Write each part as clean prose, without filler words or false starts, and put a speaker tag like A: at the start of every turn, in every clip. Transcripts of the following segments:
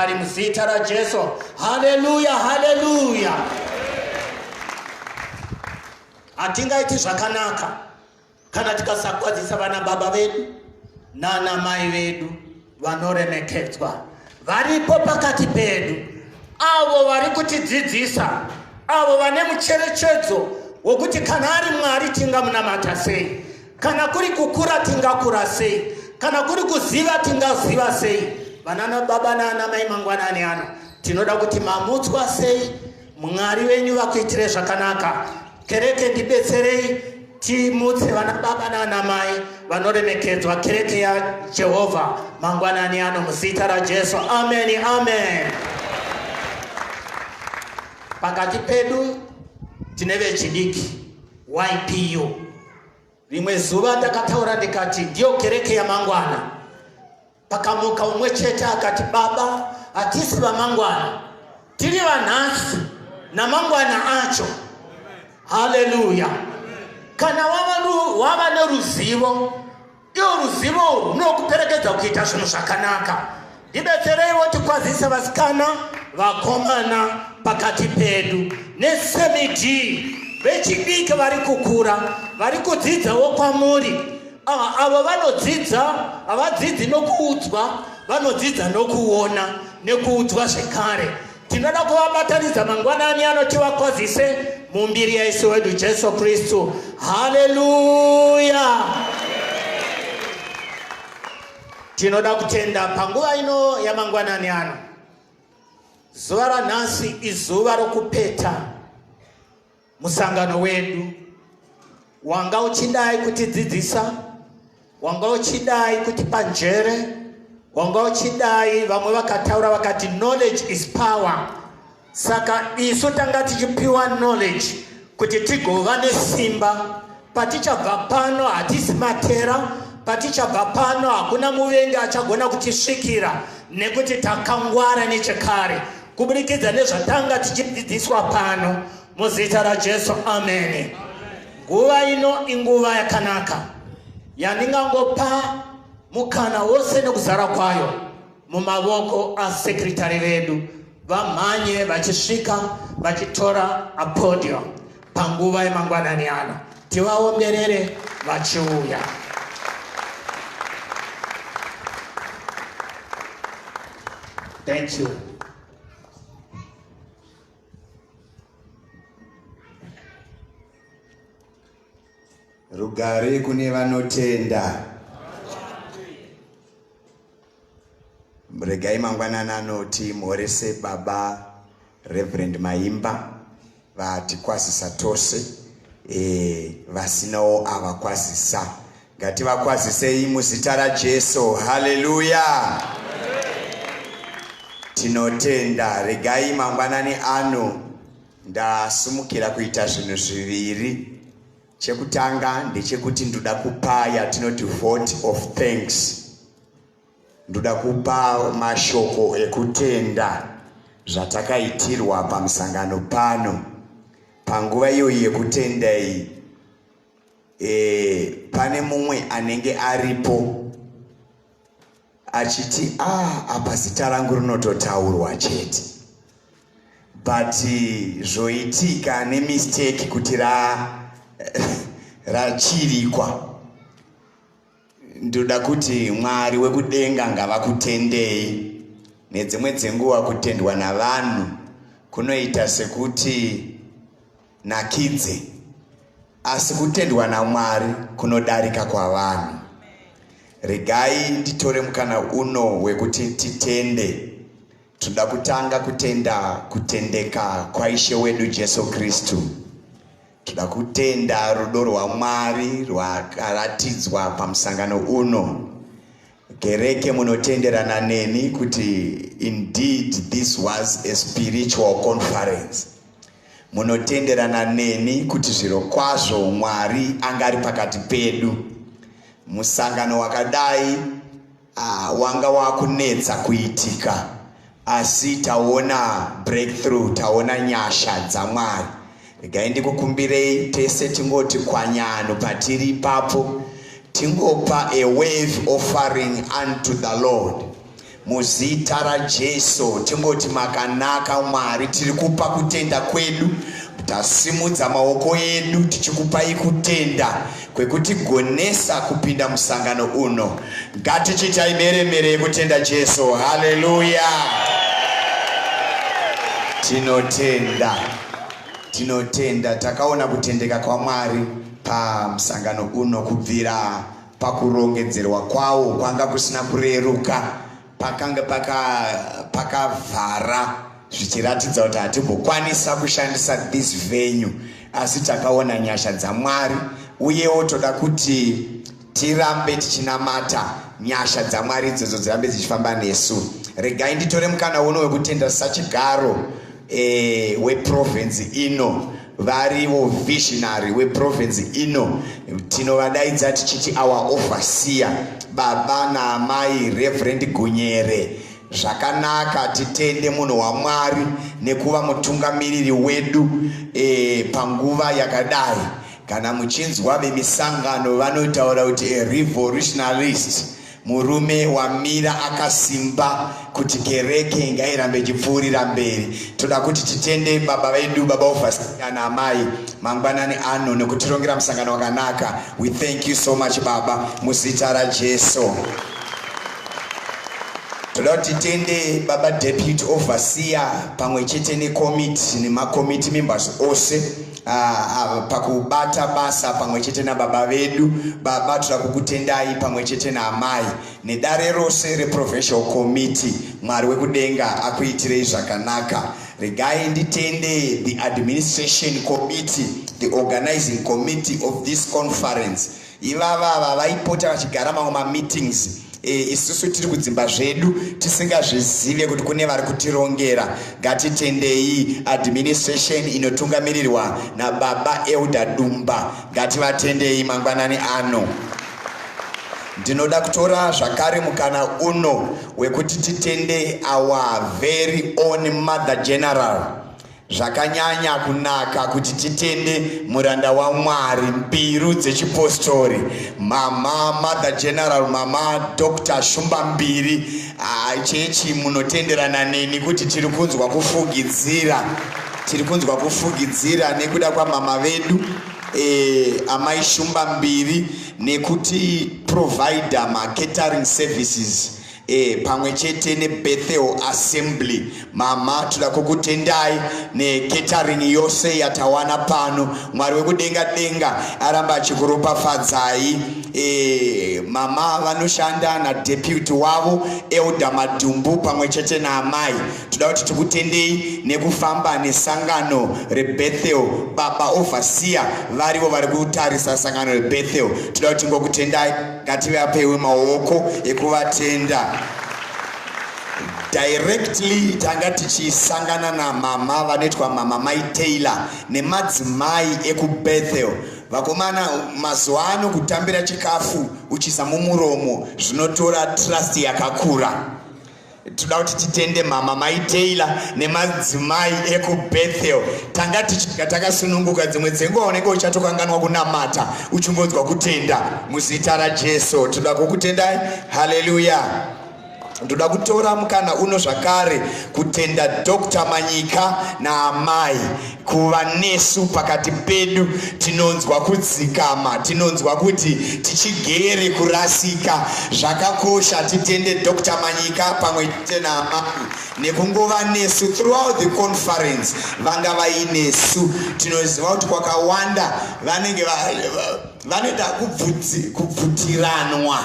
A: paari muzita raJesu. Haleluya, haleluya. Hatingaiti zvakanaka kana tikasakwazisa vana baba vedu nana mai vedu vanoremekedzwa varipo pakati pedu, avo vari kutidzidzisa, avo vane mucherechedzo wokuti kana ari Mwari tingamunamata sei, kana kuri kukura tingakura sei, kana kuri kuziva tingaziva sei. Vanana baba naana mai, mangwanani ano tinoda kuti mamutswa sei, Mwari venyu vakuitire zvakanaka. Kereke, ndibetserei timutse vana baba naana mai vanoremekedzwa, kereke yaJehovha, mangwanani ano muzita raJesu. Ameni, amen. Pakati pedu tine vechidiki YPU. Rimwe zuva ndakataura ndikati ndiyo kereke yamangwana. Pakamuka umwe chete akati, baba, hatisi vamangwana, tiri vanhasi namangwana acho. Haleluya! Kana wava neruzivo, iwo ruzivo urwu runokuperekedza kuita zvinhu zvakanaka. Ndibetsereiwo tikwazise vasikana, vakomana pakati pedu nesemid vechidiki vari kukura, vari kudzidzawo kwamuri. Avo vanodzidza havadzidzi nokuudzwa, vanodzidza nokuona nekuudzwa zvekare. Tinoda kuvabatanidza mangwanani ano, tivakwazise mumbiri yaIshe wedu Jesu Kristu. Haleluya! Tinoda kutenda panguva ino yamangwanani ano. Zuva ranhasi izuva rokupeta musangano wedu wanga uchidai kutidzidzisa, wanga uchidai kutipa njere, wanga uchidai. Vamwe vakataura vakati knowledge is power. Saka isu tanga tichipiwa knowledge kuti tigova nesimba. Patichabva pano hatisi matera, patichabva pano hakuna muvengi achagona kutisvikira, nekuti takangwara nechekare kuburikidza nezvatanga tichidzidziswa pano muzita raJesu. Ameni. Nguva ino inguva yakanaka yandingangopa mukana wose nekuzara kwayo mumavoko asekretary vedu, vamhanye vachisvika vachitora apodium panguva yemangwanani ano. Tivaomberere vachiuya. Thank you.
B: Rugare kune vanotenda. Regai mangwanani anoti mhorese baba Reverend Maimba vatikwazisa tose, vasinawo avakwazisa, ngativakwazisei muzita raJesu. Haleluya! Tinotenda. Regai mangwanani ano ndasumukira kuita zvinhu zviviri. Chekutanga ndechekuti ndoda kupa yatinoti vote of thanks. Ndoda kupa mashoko ekutenda zvatakaitirwa pamusangano pano. Panguva iyoyi yekutenda iyi, pane mumwe anenge aripo achiti, apa zita rangu rinototaurwa chete, but zvoitika nemistake kuti rachirikwa. Ndoda kuti Mwari wekudenga ngavakutendei. Nedzimwe dzenguva kutendwa navanhu kunoita sekuti nakidze, asi kutendwa naMwari kunodarika kwavanhu. Regai nditore mukana uno wekuti titende. Tinoda kutanga kutenda kutendeka kwaIshe wedu Jesu Kristu. Tinoda kutenda rudo rwaMwari rwakaratidzwa pamusangano uno. Kereke, munotenderana neni kuti indeed this was a spiritual conference. Munotenderana neni kuti zviro kwazvo Mwari anga ari pakati pedu. Musangano wakadai wanga wakunetsa kuitika, asi taona breakthrough, taona nyasha dzaMwari. Regai ndikukumbirei tese tingoti kwanyano patiri ipapo, tingopa a wave offering unto the Lord. Muzita raJesu tingoti makanaka Mwari, tiri kupa kutenda kwedu, tasimudza maoko edu tichikupai kutenda kwekutigonesa kupinda musangano uno. Ngatichitai meremere yekutenda Jesu. Haleluya! Tinotenda, tinotenda. Takaona kutendeka kwaMwari pamusangano uno kubvira pakurongedzerwa kwawo kwanga kusina kureruka, pakanga pakavhara paka zvichiratidza kuti hatimbokwanisa kushandisa this venue, asi takaona nyasha dzaMwari. Uyewo toda kuti tirambe tichinamata nyasha dzaMwari idzodzo dzirambe dzichifamba nesu. Regai nditore mukana uno wekutenda sachigaro weprovince ino, varivo visionary weprovince ino. Tinovadaidza tichiti our overseer, baba naamai Reverend Gunyere. Zvakanaka titende munhu waMwari nekuva mutungamiriri wedu panguva yakadai. Kana muchinzwa vemisangano vanotaura kuti a revolutionalist, murume wamira akasimba kuti kereke ngairambe ichipfuurira mberi. Toda kuti titende baba vedu, baba overseer naamai, mangwanani ano nekutirongera musangano wakanaka. We thank you so much, baba, muzita raJesu. Toda kuti titende baba deputy overseer pamwe chete nekomiti nemakomiti members ose pakubata basa pamwe chete nababa vedu. Baba, toda kukutendai pamwe chete naamai nedare rose reprovincial committee. Mwari wekudenga akuitirei zvakanaka. Regai nditende the administration committee, the organizing committee of this conference. Ivavava vaipota vachigara mamwe mameetings, isusu tiri kudzimba zvedu tisingazvizive kuti kune vari kutirongera. Ngatitendei administration inotungamirirwa nababa Elder Dumba. Ngativatendei mangwanani ano. Ndinoda kutora zvakare mukana uno wekuti titende our very own mother general. Zvakanyanya kunaka kuti titende muranda waMwari, mbiru dzechipostori, mama mother general, mama Dr Shumba Mbiri. Chechi, munotenderana neni kuti tiri kunzwa kufugidzira, tiri kunzwa kufugidzira nekuda kwamama vedu, amai Shumba Mbiri, nekuti provider macatering services pamwe chete neBethel Assembly. Mama, toda kukutendai necatering yose yatawana pano. Mwari wekudenga denga aramba achikuropafadzai. Mama vanoshanda nadeputy wavo, Elder Madhumbu, pamwe chete naamai. Toda kuti tikutendei nekufamba nesangano reBethel. Baba overseer varivo vari kutarisa sangano reBethel. Toda kuti ngokutendai. Ngativapewe maoko ekuvatenda. Directly tanga tichisangana namama vanoitwa mama Mai Taylor nemadzimai ekuBethel. Vakomana, mazuva ano kutambira chikafu uchisa mumuromo zvinotora trust yakakura. Toda kuti titende mama Mai Taylor nemadzimai ekuBethel. Tanga tichidya takasununguka. Dzimwe dzenguva unenge uchatokanganwa kunamata, uchingonzwa kutenda. Muzita raJesu toda kukutendai. Haleluya. Ndoda kutora mukana uno zvakare kutenda Dr Manyika naamai kuva nesu pakati pedu. Tinonzwa kudzikama, tinonzwa kuti tichigere kurasika. Zvakakosha titende Dr Manyika pamwe chete naamai nekungova nesu throughout the conference. Vanga vainesu. Tinoziva kuti kwakawanda vanenge vanoita kubvutiranwa.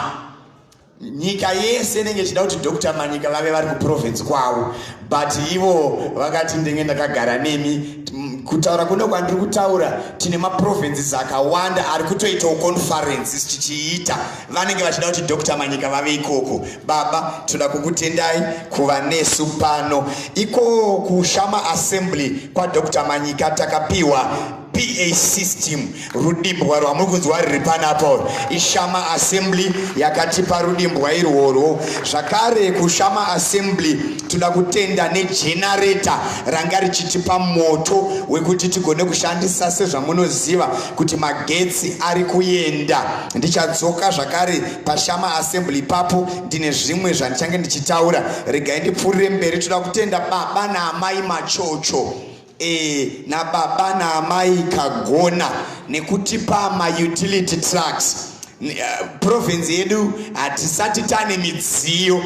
B: Nyika yese inenge ichida kuti Dr Manyika vave vari kuprovince kwavo, but ivo vakati ndenge ndakagara nemi. Kutaura kuno kwandiri kutaura, tine maprovinces akawanda ari kutoitawo conferences tichiita. Vanenge vachida kuti Dr Manyika vave ikoko. Baba, toda kukutendai kuva nesu pano. Iko kuShama Assembly kwaDr Manyika takapiwa. Pa system, rudimbwa rwamuri kunzwa riri panapa urwu, iShama Assembly yakatipa rudimbwa irworwo. Zvakare kuShama Assembly toda kutenda negenerator ranga richitipa moto wekuti tigone kushandisa. Sezvamunoziva kuti magetsi ari kuenda, ndichadzoka zvakare paShama Assembly ipapo, ndine zvimwe zvandichange ndichitaura. Regai ndipfuurire mberi. Toda kutenda baba naamai Machocho nababa naamai Kagona nekutipa mautility trucks. Province yedu hatisati tane midziyo.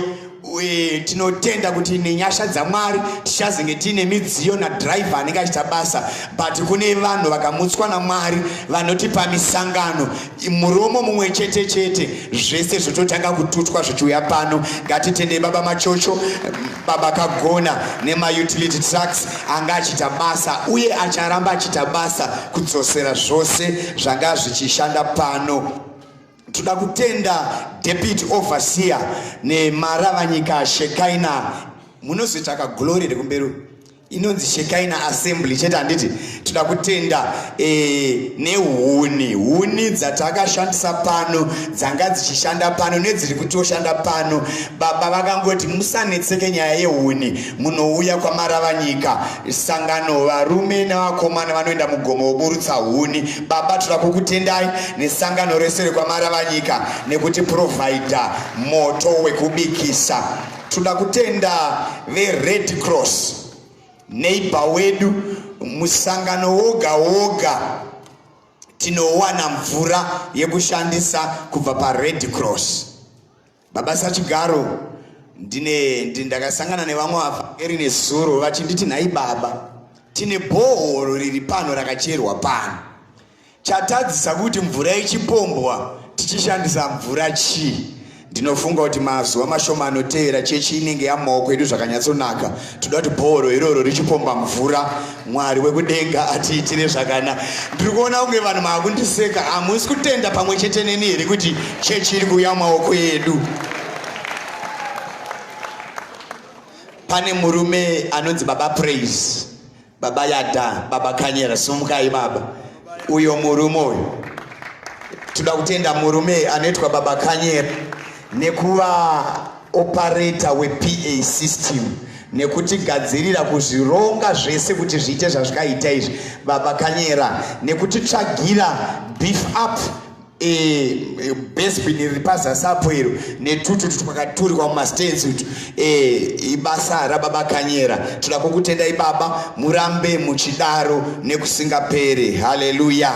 B: Tinotenda kuti nenyasha dzaMwari tichazenge tiine midziyo nadhiraivha anenge achiita basa, but kune vanhu vakamutswa naMwari vanotipa misangano, muromo mumwe chete chete, zvese zvototanga kututwa zvichiuya pano. Ngatitendei baba Machocho, baba Kagona nemautility trucks anga achiita basa uye acharamba achiita basa kudzosera zvose zvanga zvichishanda pano. Toda kutenda deputy overseer neMaravanyika Shekaina. Munozoita kaglory rekumberi, inonzi Shekaina Assembly chete, handiti? Toda kutenda nehuni, huni dzatakashandisa pano, dzanga dzichishanda pano nedziri kutoshanda pano. Baba vakangoti musanetseke nyaya yehuni, munouya kwaMaravanyika, sangano, varume nevakomana vanoenda mugomo woburutsa huni. Baba, toda kukutendai nesangano rese rekwaMaravanyika nekuti provider moto wekubikisa. Toda kutenda veRed Cross, neighbor wedu. Musangano woga woga tinowana mvura yekushandisa kubva paRed Cross. Baba sachigaro, ndine ndakasangana nevamwe vavhangeri nezuro vachinditi, "Nhai baba, tine borehole riri pano rakacherwa pano, chatadzisa kuti mvura ichipombwa tichishandisa mvura chii?" Ndinofunga kuti mazuva mashoma anotevera chechi inenge yamaoko edu zvakanyatsonaka. Toda kuti borehole iroro richipomba mvura. Mwari wekudenga atiitire zvakanaka. Ndiri kuona kunge vanhu maakundiseka. Hamusi kutenda pamwe chete neni here kuti chechi iri kuuya maoko edu? Pane murume anonzi baba Praise, baba Yada, baba Kanyera, sumukai baba. Uyo murume uyu, toda kutenda murume anoitwa baba Kanyera nekuva operator wePA system, nekutigadzirira kuzvironga zvese kuti zviite zvazvikaita izvi. Baba Kanyera nekutitsvagira beef up bass bin riri pazasi apo iro netutu twakaturikwa mumastands utu, ibasa rababa Kanyera. Toda kukutendai baba, murambe muchidaro nekusingaperi. Haleluya.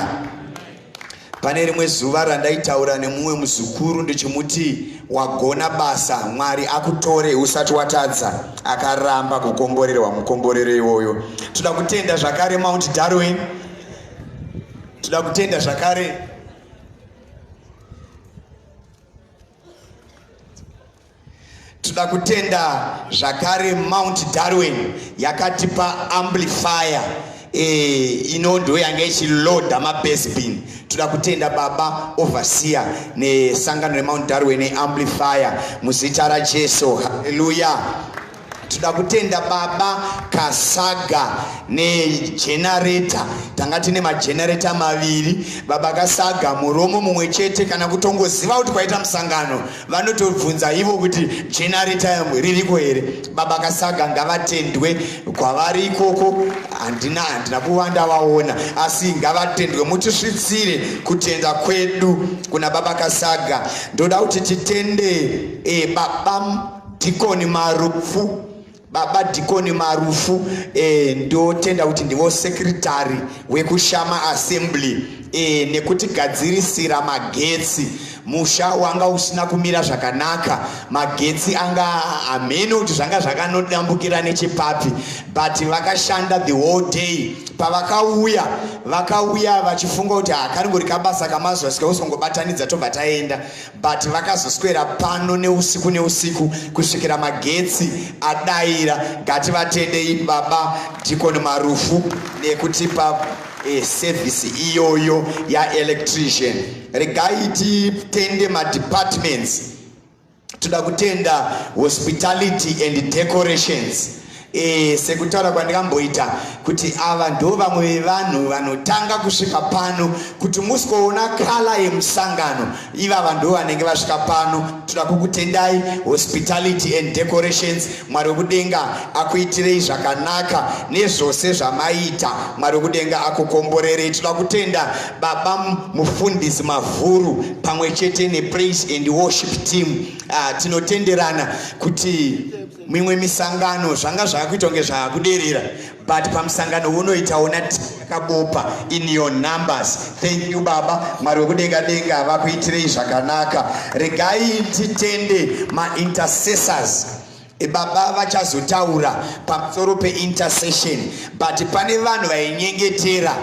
B: Pane rimwe zuva randaitaura nemumwe muzukuru ndichimuti, "Wagona basa, Mwari akutore usati watadza." Akaramba kukomborerwa mukomborero iwoyo. Toda kutenda zvakare Mount Darwin. Toda kutenda zvakare, toda kutenda zvakare Mount Darwin yakatipa amplifier ino ndo yanga ichiloada mabass bin. Toda kutenda baba overseer nesangano reMount Darwin neamplifier muzita raJesu. Haleluya. Toda kutenda baba Kasaga negenerator. Tanga tine magenerator maviri. Baba Kasaga muromo mumwe chete, kana kutongoziva kuti kwaita musangano, vanotobvunza ivo kuti generator ririko here. Baba Kasaga ngavatendwe kwavari ikoko. Handina kuva ndavaona, asi ngavatendwe. Mutisvitsire kutenda kwedu kuna baba Kasaga. Ndoda kuti titende baba Dhikoni Marufu. Baba Dhikoni Marufu, ndotenda kuti ndivo secretary wekuShama Assembly, nekutigadzirisira magetsi. Musha wanga usina kumira zvakanaka, magetsi anga hameno kuti zvanga zvakanodambukira nechepapi, but vakashanda the whole day. Pavakauya, vakauya vachifunga kuti hakaningori kabasa kamazuva sikausongobatanidza tobva taenda, but vakazoswera pano neusiku neusiku kusvikira magetsi adaira. Ngativatendei baba Dhikoni Marufu nekutipa service iyoyo yaelectrician. Regai titende madepartments. Toda kutenda hospitality and decorations. E, sekutaura kwandikamboita kuti ava ndo vamwe vevanhu vanotanga kusvika pano kuti musikoona kala yemusangano, ivava ndo vanenge vasvika pano. Toda kukutendai, hospitality and decorations. Mwari wekudenga akuitirei zvakanaka nezvose zvamaita. Mwari wekudenga akukomborerei. Toda kutenda baba mufundisi Mavhuru pamwe chete nepraise and worship team. Tinotenderana kuti mimwe misangano zvanga zvaakuita kunge zvaakuderera, but pamusangano unoitaona takabopa in your numbers. Thank you, baba. Mwari wekudenga denga vakuitirei zvakanaka. Regai titende maintercessors. Baba vachazotaura pamusoro peintercession, but pane vanhu vainyengetera.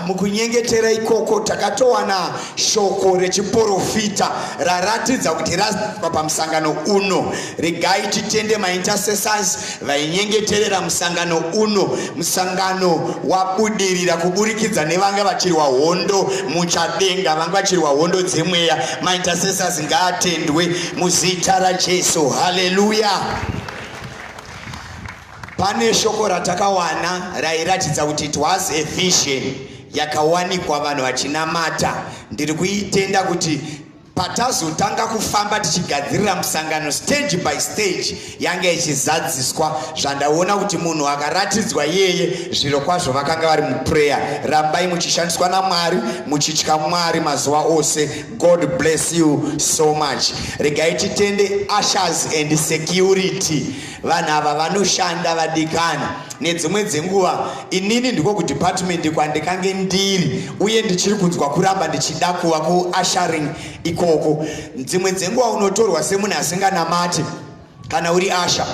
B: Mukunyengetera ikoko takatowana shoko rechiprofita raratidza kuti razwa pamusangano uno. Regai titende maintercessors vainyengeterera musangano uno. Musangano wabudirira kuburikidza nevanga vachirwa hondo muchadenga, vanga vachirwa hondo dzemweya. Maintercessors ngaatendwe muzita raJesu. Haleluya. Pane shoko ratakawana rairatidza kuti it was a vision yakawanikwa vanhu vachinamata. Ndiri kuitenda kuti patazotanga kufamba tichigadzirira musangano, stage by stage yanga ichizadziswa. Zvandaona kuti munhu akaratidzwa iyeye, zviro kwazvo vakanga vari muprayer. Rambai muchishandiswa naMwari, muchitya Mwari mazuva ose. God bless you so much. Regai titende ushers and security. Vanhu ava vanoshanda, vadikani. Nedzimwe dzenguva inini ndiko kudepartment kwandikange ndiri, uye ndichiri kunzwa kuramba ndichida kuva kuushering ikoko. Dzimwe dzenguva unotorwa semunhu asinganamati kana uri usher.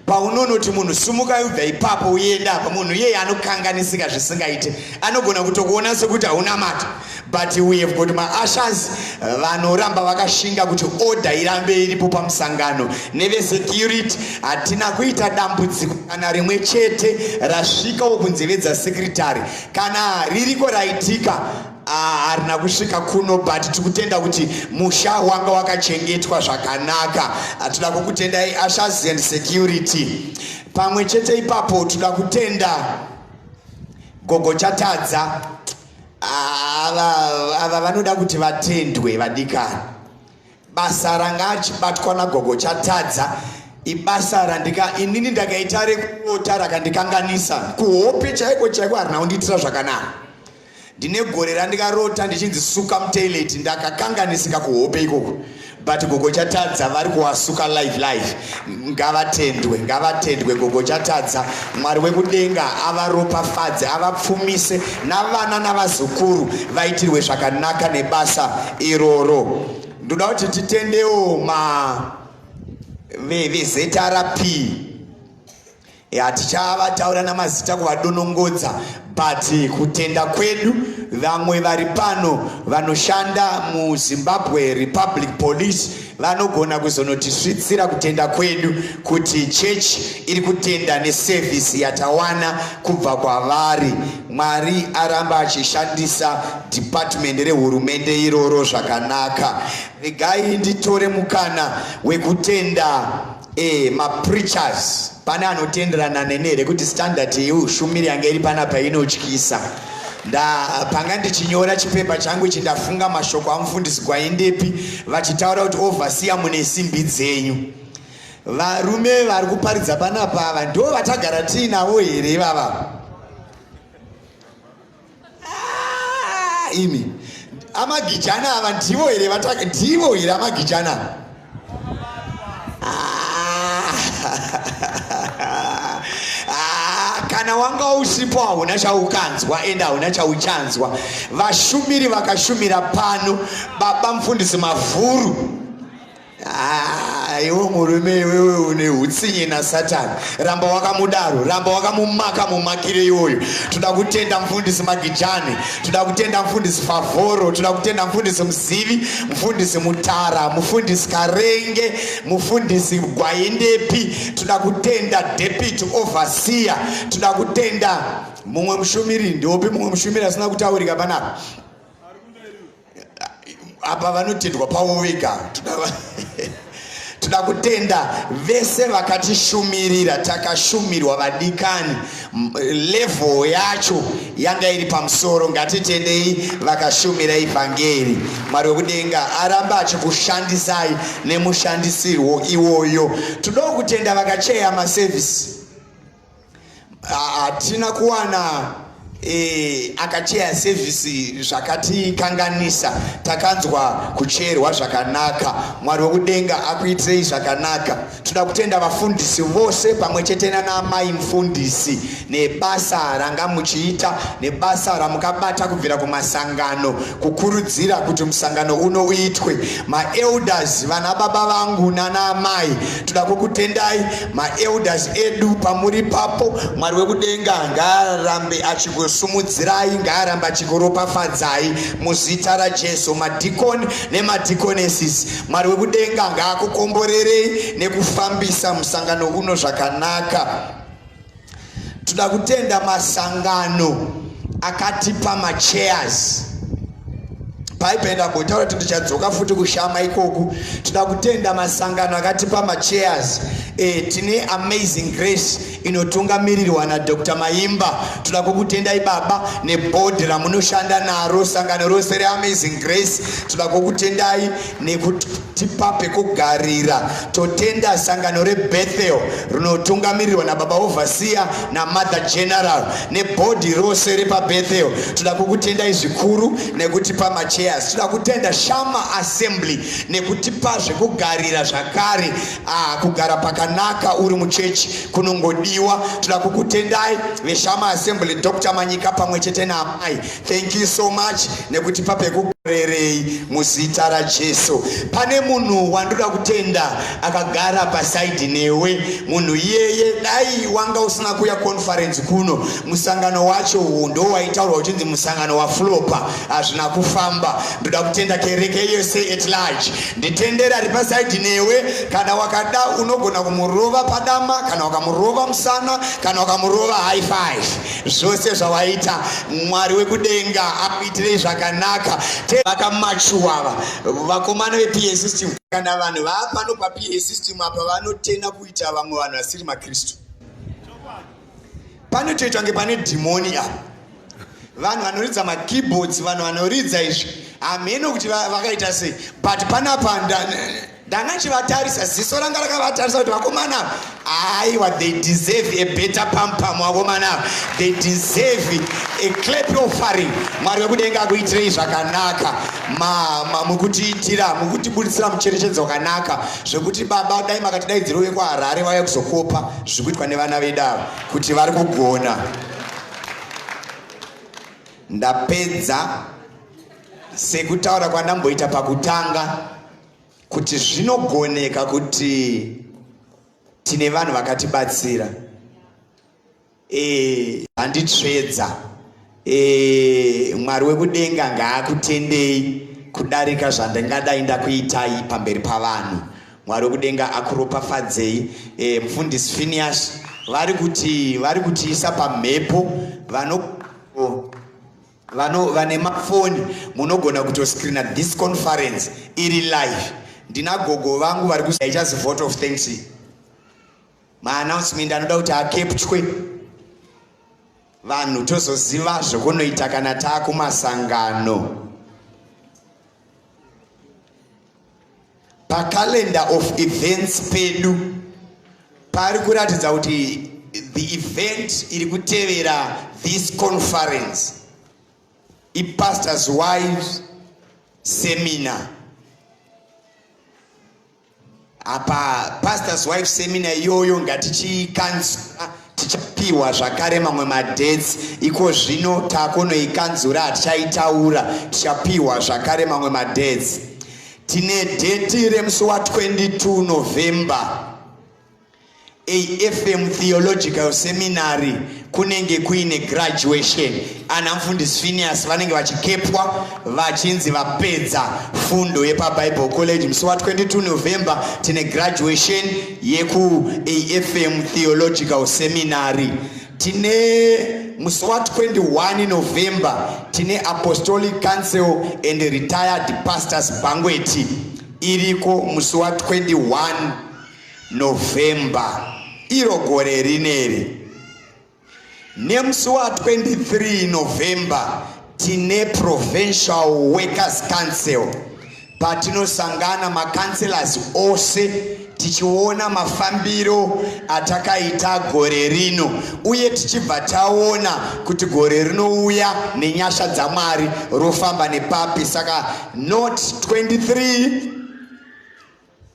B: Paunonoti munhu sumuka, ubva ipapo uenda apa, munhu iyeye anokanganisika zvisingaite, anogona kutokuona sekuti haunamata. But we have got maushers vanoramba vakashinga kuti order irambe iripo pamusangano, nevesecurity. Hatina kuita dambudziko kana rimwe chete rasvikawo kunzeve dzasecretary. Kana ririko raitika, harina kusvika kuno, but tikutenda kuti musha wanga wakachengetwa zvakanaka. Toda kukutendai, ushers and security. Pamwe chete ipapo toda kutenda Gogo Chatadza. Ava vanoda kuti vatendwe, vadikani. Basa ranga achibatwa naGogo Chatadza ibasa randika inini ndakaita rekuota rakandikanganisa kuhope chaiko chaiko, harina kundiitira zvakanaka. Ndine gore randikarota ndichinzi suka mutoilet, ndakakanganisika kuhope ikoko, but Gogo Chatadza vari kuwasuka live live. Ngavatendwe, ngavatendwe Gogo Chatadza. Mwari wekudenga avaropafadze, avapfumise navana navazukuru, vaitirwe zvakanaka nebasa iroro. Ndoda kuti titendewo ma veZRP. Hatichavataura namazita kuvadonongodza, but kutenda kwedu vamwe vari pano vanoshanda muZimbabwe Republic Police vanogona kuzonotisvitsira kutenda kwedu kuti chechi iri kutenda neservice yatawana kubva kwavari. Mwari aramba achishandisa department rehurumende iroro zvakanaka. Regai nditore mukana wekutenda mapreachers. Pane anotenderana nene here kuti standard yeushumiri yange iri panapa inotyisa? Panga ndichinyora chipepa changu ichi, ndafunga mashoko amufundisi Gwaindepi vachitaura kuti, "Overseer, mune simbi dzenyu." Varume vari kuparidza panapa ava ndo vatagara tiinavo here ivava? Ah, imi amagijana ava ndivo here? Ndivo here amagijana? Ah, ah, kana wanga usipo hauna chaukanzwa, ende hauna chauchanzwa. Vashumiri vakashumira pano, baba mufundisi Mavhuru. Ah, iwe murume iwewe une utsinye naSatani, ramba wakamudaro, ramba wakamumaka mumakire iwoyo. Toda kutenda mufundisi Magijani, toda kutenda mufundisi Favhoro, toda kutenda mufundisi Muzivi, mufundisi Mutara, mufundisi Karenge, mufundisi Gwaindepi. Toda kutenda deputy overseer. Toda kutenda mumwe mushumiri. Ndiopi mumwe mushumiri asina kutaurika panapa apa? Vanotendwa pavo vega. Toda kutenda vese vakatishumirira. Takashumirwa vadikani, level yacho yanga iri pamusoro. Ngatitendei vakashumira ivhangeri. Mwari wekudenga aramba achikushandisai nemushandisirwo iwoyo. Todawo kutenda vakacheya masevhisi. Hatina kuwana akacheya sevhisi zvakatikanganisa. Takanzwa kucherwa zvakanaka. Mwari wekudenga akuitirei zvakanaka. Toda kutenda vafundisi vose pamwe chete nanaamai mufundisi nebasa ranga muchiita, nebasa ramukabata kubvira kumasangano kukurudzira kuti musangano uno uitwe. Maelders, vana baba vangu nanaamai, toda kukutendai maelders edu pamuri papo. Mwari wekudenga ngaarambe achikusumudzirai, ngaarambe achikuropafadzai muzita raJesu. Madhikoni nemadhikonesis, Mwari wekudenga ngaakukomborerei nekufambisa musangano uno zvakanaka. Toda kutenda masangano akatipa machairs. Bhaibheri ndambotaura kuti ndichadzoka futi kushama ikoku. Toda kutenda masangano akatipa machairs. Tine Amazing Grace inotungamirirwa naDr Maimba. Toda kukutendai baba nebhodhi ramunoshanda naro, sangano rose reAmazing Grace. Toda kukutendai nekutipa pekugarira. Totenda sangano reBethel rinotungamirirwa nababa overseer namother general nebhodhi rose repaBethel. Toda kukutendai zvikuru nekutipa machairs. Toda kutenda Shama Assembly nekutipa zvekugarira zvakare. Kugara pakanaka uri muchechi kunongodiwa. Toda kukutendai veShama Assembly, Dr Manyika pamwe chete naamai. Thank you so much nekutipa pekugarerei muzita raJesu. Pane munhu wandoda kutenda akagara pasaidi newe. Munhu iyeye, dai wanga usina kuya conference kuno, musangano wacho ndo waitaurwa uchinzi musangano waflopa, hazvina kufamba. Ndoda kutenda kereke yese at large. Nditendera ari pasaidi newe. Kana wakada unogona kumurova padama, kana wakamurova musana, kana wakamurova high five, zvose zvawaita, Mwari wekudenga akuitirei zvakanaka. Vakamachuwava vakomana vePA system, kana vanhu vaapano paPA system apa vanotenda kuita vamwe vanhu vasiri maKristu. Panotoitwa kunge pane dhimoni apa. Vanhu vanoridza makeyboards, vanhu vanoridza izvi, hameno kuti vakaita sei, but panapa ndanga ndichivatarisa, ziso ranga rakavatarisa kuti vakomana, aiwa, they deserve a better pampam. Vakomana, they deserve a clap offering. Mwari wekudenga akuitirei zvakanaka. Mukutiitira, mukutibuditsira mucherechedzo wakanaka zvekuti baba dai makatidaidziro vekuHarare vauya kuzokopa zviri kuitwa nevana vedu ava, kuti vari kugona. Ndapedza. Sekutaura kwandamboita pakutanga kuti zvinogoneka kuti tine vanhu vakatibatsira, handitsvedza. Mwari wekudenga ngaakutendei kudarika zvandingadai ndakuitai pamberi pavanhu. Mwari wekudenga akuropafadzei. Mufundisi Phineas vari kuti vari kutiisa pamhepo. Vano vano vane mafoni munogona kutoscreena this conference iri live. Ndina gogo vangu vari just vote of thanks. Maannouncement anoda kuti akepchwe, vanhu tozoziva zvokunoita kana taakumasangano. Pacalendar of events pedu pari kuratidza kuti the event iri kutevera this conference ipastors wives seminar. Apa pastors wife seminar iyoyo ngatichikanzura, tichapiwa zvakare mamwe madates. Iko zvino takunoikanzura, hatichaitaura, tichapiwa zvakare mamwe madates. Tine date remusi wa22 November, AFM Theological Seminary kunenge kuine graduation. Ana mufundisi Phineas vanenge vachikepwa vachinzi vapedza fundo yepaBible College. Musi wa22 November tine graduation yekuAFM Theological Seminary. Tine musi wa21 November tine Apostolic Council and Retired Pastors Banquet. Iriko musi wa 21 November iro gore rineri. Nemusi wa 23 November tine Provincial Workers Council patinosangana macouncillors ose tichiona mafambiro atakaita gore rino uye tichibva taona kuti gore rinouya nenyasha dzaMwari rofamba nepapi. Saka not 23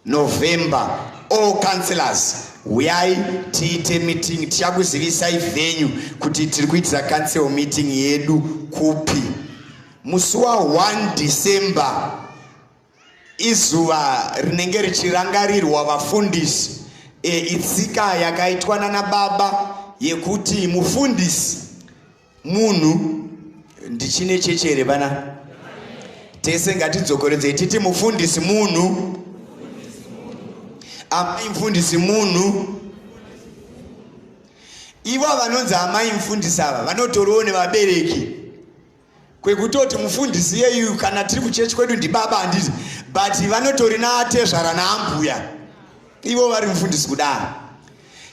B: November, all councillors huyai tiite meeting. Tichakuzivisai venue kuti tiri kuitira council meeting yedu kupi. Musi wa1 December izuva rinenge richirangarirwa vafundisi. Itsika yakaitwa nana baba yekuti mufundisi munhu. Ndichine chechere vana tese, ngatidzokoredzei titi mufundisi munhu, amai mufundisi munhu. Ivo vanonzi amai mufundisi ava vanotoriwo nevabereki, kwekutoti mufundisi yeyu kana tiri kuchechi kwedu ndibaba, handiti? But vanotori naatezvara naambuya, ivo vari mufundisi kudaro.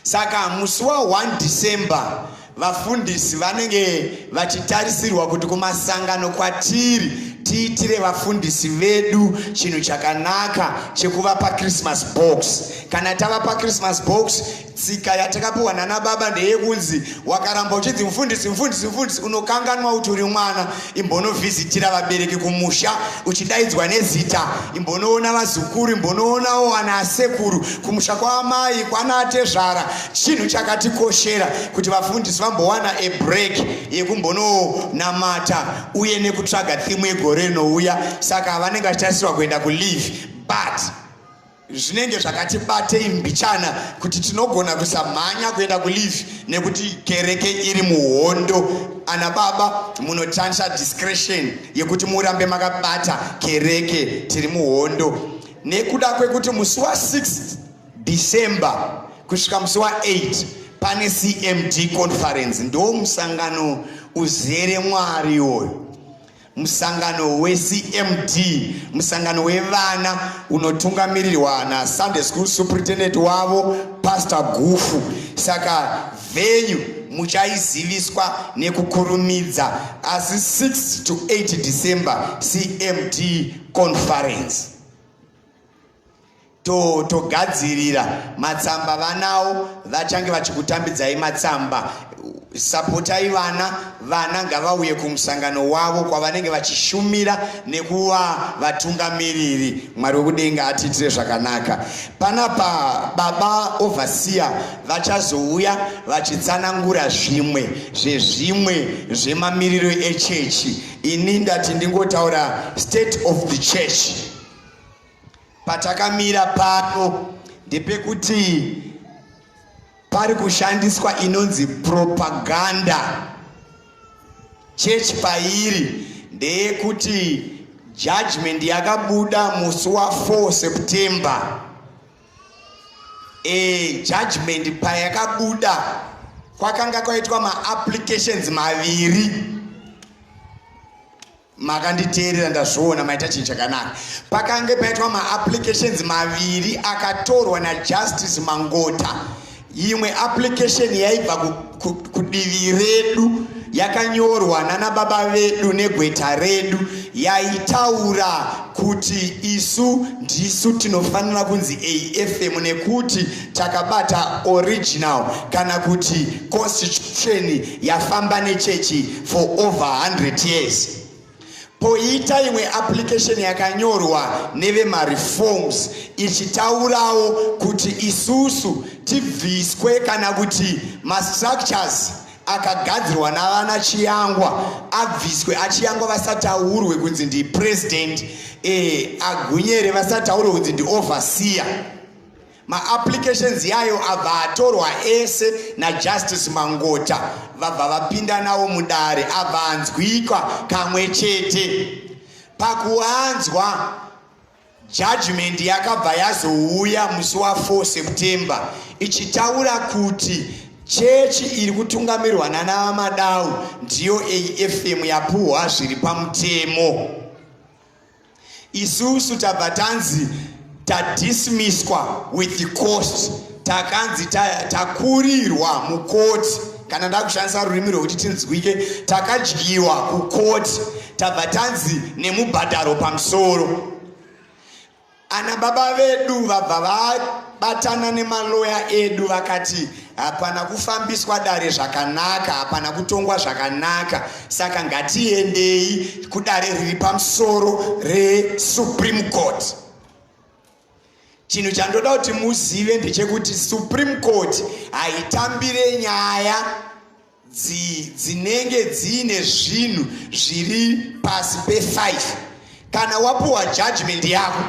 B: Saka musi wa1 December vafundisi vanenge vachitarisirwa kuti kumasangano kwatiri tiitire vafundisi vedu chinhu chakanaka chekuvapa Christmas box. Kana tavapa Christmas box, tsika yatakapiwa nana baba ndeyekunzi wakaramba uchinzi mufundisi, mufundisi, mufundisi, unokanganwa kuti uri mwana. Imbonovhizitira vabereki kumusha uchidaidzwa nezita, imbonoona vazukuru, imbonoonawo vana asekuru kumusha kwaamai, kwana atezvara. Chinhu chakatikoshera kuti vafundisi vambowana a break yekumbononamata uye nekutsvaga theme yegore rinouya. Saka vanenge vachitarisirwa kuenda kuleave, but zvinenge zvakati batei mbichana kuti tinogona kusamhanya kuenda kuleave nekuti kereke iri muhondo. Ana baba munotansha discretion yekuti murambe makabata kereke. Tiri muhondo nekuda kwekuti musi wa6 December kusvika musi wa8 pane CMD conference. Ndo musangano uzere Mwari iwoyo, musangano weCMD, musangano wevana unotungamirirwa naSunday school superintendent wavo, Pastor Gufu. Saka venue muchaiziviswa nekukurumidza, asi 6 to 8 December, CMD conference. Togadzirira matsamba, vanawo vachange vachikutambidzai matsamba. Sapotai vana, vana ngavauye kumusangano wavo kwavanenge vachishumira nekuva vatungamiriri. Mwari wekudenga atiitire zvakanaka. Panapa baba overseer vachazouya vachitsanangura zvimwe zvezvimwe zvemamiriro echechi. Ini ndati ndingotaura state of the church. Patakamira pano ndepekuti pari kushandiswa inonzi propaganda. Chechi pairi ndeyekuti judgment yakabuda musi wa4 September. Judgment payakabuda kwakanga kwaitwa maapplications maviri. Makanditeerera, ndazviona, maita chinhu chakanaka. Pakange paitwa maapplications maviri akatorwa naJustice Mangota. Imwe application yaibva kudivi redu, yakanyorwa nana baba vedu negweta redu, yaitaura kuti isu ndisu tinofanira kunzi AFM nekuti takabata original kana kuti constitution yafamba nechechi for over 100 years. Poita imwe application yakanyorwa nevemareforms ichitaurawo kuti isusu tibviswe kana kuti mastructures akagadzirwa navana Chiyangwa abviswe, aChiyangwa vasataurwe kunzi ndipresident, aGunyere vasataurwe kunzi ndioverseer. Maapplications yayo abva atorwa ese naJustice Mangota, vabva vapinda nawo mudare, abva anzwikwa kamwe chete. Pakuanzwa, judgment yakabva yazouya musi wa4 September ichitaura kuti chechi iri kutungamirwa nana Madau ndiyo AFM yapuhwa zviri pamutemo. Isusu tabva tanzi tadismiswa with the cost, takanzi takurirwa mukoti, kana ndakushandisa rurimi rwekuti tinzwike, takadyiwa kukoti, tabva tanzi nemubhadharo pamusoro. Ana baba vedu vabva vabatana nemaloya edu vakati hapana kufambiswa dare zvakanaka, hapana kutongwa zvakanaka, saka ngatiendei kudare riri pamusoro reSupreme Court. Chinhu chandoda kuti muzive ndechekuti Supreme Court haitambire nyaya dzinenge dziine zvinhu zviri pasi pe5. Kana wapuwa judgment yako,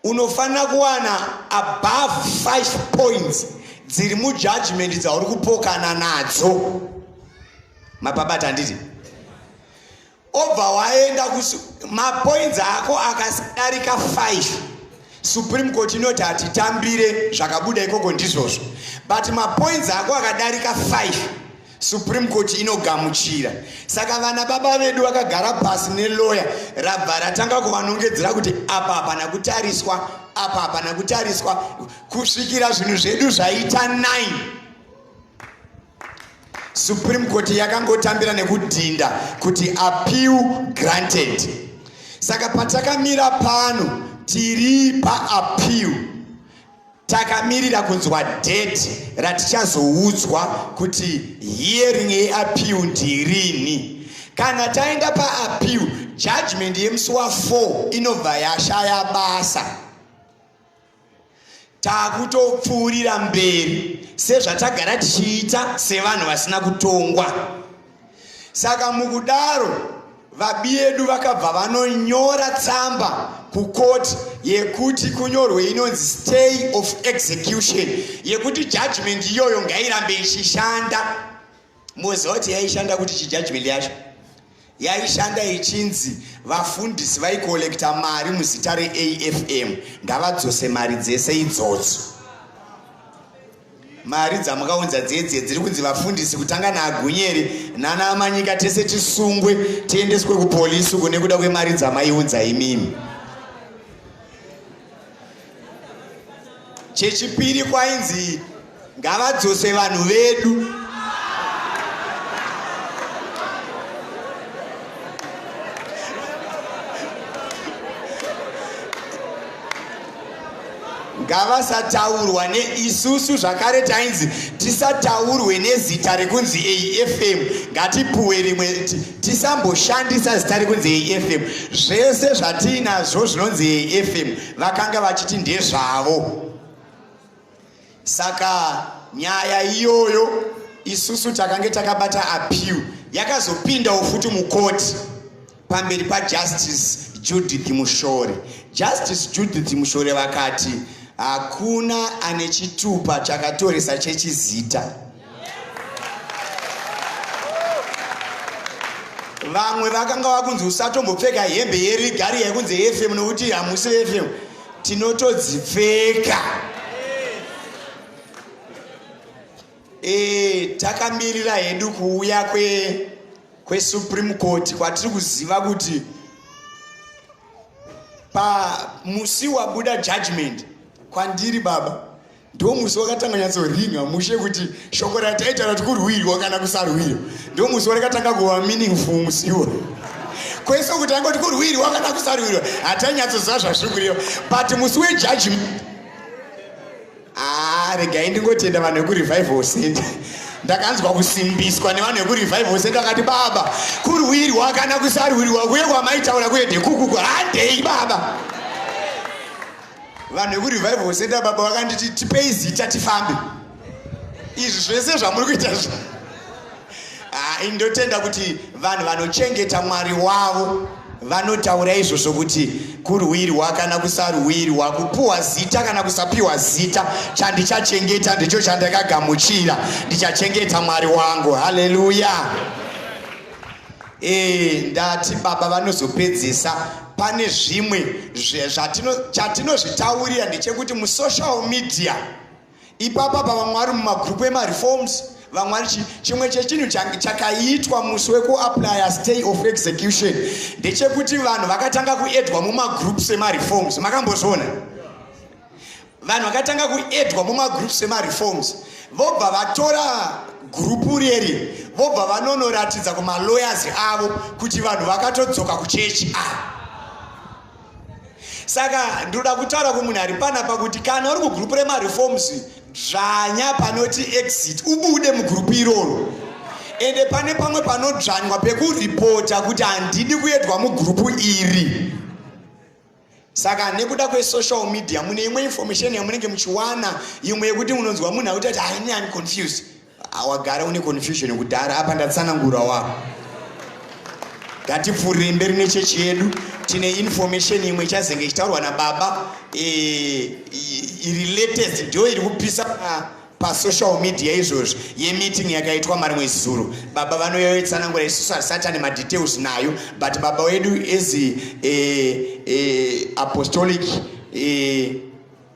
B: unofanira kuwana above 5 points dziri mujudgment dzauri kupokana nadzo. Mapabata handiti? Obva waenda mapoints ako akadarika 5, Supreme Court inoti hatitambire zvakabuda ikoko, ndizvozvo. But mapoints ako akadarika 5, Supreme Court inogamuchira. Saka vana baba vedu vakagara pasi neloya, rabva ratanga kuvanongedzera kuti apa hapana kutariswa, apa hapana kutariswa, kusvikira zvinhu zvedu zvaita 9. Supreme Court yakangotambira nekudhinda kuti appeal granted. Saka patakamira pano tiri paappeal, takamirira kunzwa date ratichazoudzwa kuti hearing yeappeal ndirini. Kana taenda paappeal, judgment yemusi wa4 inobva yashaya basa, takutopfuurira mberi sezvatagara tichiita sevanhu vasina kutongwa. Saka mukudaro vabi edu vakabva vanonyora tsamba kukoti yekuti kunyorwe inonzi stay of execution, yekuti judgment iyoyo ngairambe ichishanda. Muziva kuti yaishanda kuti chijudgment yacho yaishanda ichinzi vafundisi vaikolekta mari muzita reAFM ngavadzose mari dzese idzodzo. Mari dzamukaunza dzedze dziri kunzi vafundisi, kutanga naaGunyeri nana Amanyika, tese tisungwe tiendeswe kupolisi uko nekuda kwemari dzamaiunza imimi. Chechipiri kwainzi ngavadzose vanhu vedu. Ngavasataurwa neisusu zvakare, tainzi tisataurwe nezita rekunzi AFM, ngatipuwe rimwe, tisamboshandisa zita rekunzi AFM. Zvese zvatiinazvo zvinonzi AFM vakanga vachiti ndezvavo. Saka nyaya iyoyo isusu takange takabata appeal, yakazopindawo futi mukoti pamberi paJustice Judith Mushore. Justice Judith Mushore vakati hakuna ane chitupa chakatoresa chechizita. Vamwe vakanga vakunzi usatombopfeka hembe yerigari yekunzi FM nokuti hamusi FM. Tinotodzipfeka. Takamirira hedu kuuya kweSupreme Court kwatiri kuziva kuti pamusi wabuda judgment kwandiri baba, ndo musi wakatanga nyatsoringa mushe kuti shoko rataitaura kuti kurwirwa kana kusarwirwa, ndo musi warakatanga kuva meaningful. Musi iwoyo kwese kuti angoti kurwirwa kana kusarwirwa, hatainyatsoziva zvazviri kureva, but musi wejudgment, ah, regai ndingotenda vanhu vekuRevival Center. Ndakanzwa kusimbiswa nevanhu vekuRevival Center, akati, "Baba, kurwirwa kana kusarwirwa kuye kwamaitaura kuye ndekukuku, handei baba." Vanhu vekuRevival Center baba vakanditi, "Tipei zita tifambe, izvi zvese zvamuri kuita." Ah, indotenda kuti vanhu vanochengeta Mwari wavo vanotaura izvozvo kuti kurwirwa kana kusarwirwa, kupuhwa zita kana kusapiwa zita, chandichachengeta ndicho chandakagamuchira, ndichachengeta Mwari wangu. Haleluya! Ndati baba vanozopedzisa pane zvimwe chatinozvitaurira ndechekuti musocial media ipapa pa vamwe vari mumagrupu emareforms. Vamwe vari chimwe chechinhu chakaitwa musi wekuaplya stay of execution ndechekuti vanhu vakatanga kuedwa mumagroups emareforms. Makambozviona? Vanhu vakatanga kuedwa mumagroups emareforms, vobva vatora gurupu reri, vobva vanonoratidza kumalawyers avo kuti vanhu vakatodzoka kuchechi. A saka ndinoda kutaura kumunhu ari panapa kuti kana uri kugurupu remareforms, dzvanya panoti exit, ubude mugurupu iroro. Ende pane pamwe panodzvanywa pekuripota kuti handidi kuedwa mugurupu iri. Saka nekuda kwesocial media, mune imwe information yamunenge muchiwana, imwe yekuti munonzwa munhu akuti ati, "Haini, am confused." Wagara une confusion kudhara. Apa ndatsanangura wako. Ngatipfuurire mberi nechechi yedu. Tine information imwe ichazenge ichitaurwa nababa, iri latest, ndio iri kupisa pasocial media izvozvi, yemeeting yakaitwa marimwe zuro. Baba vanoyotsanangura, isusu hatisati ane madetails nayo, but baba wedu as apostolic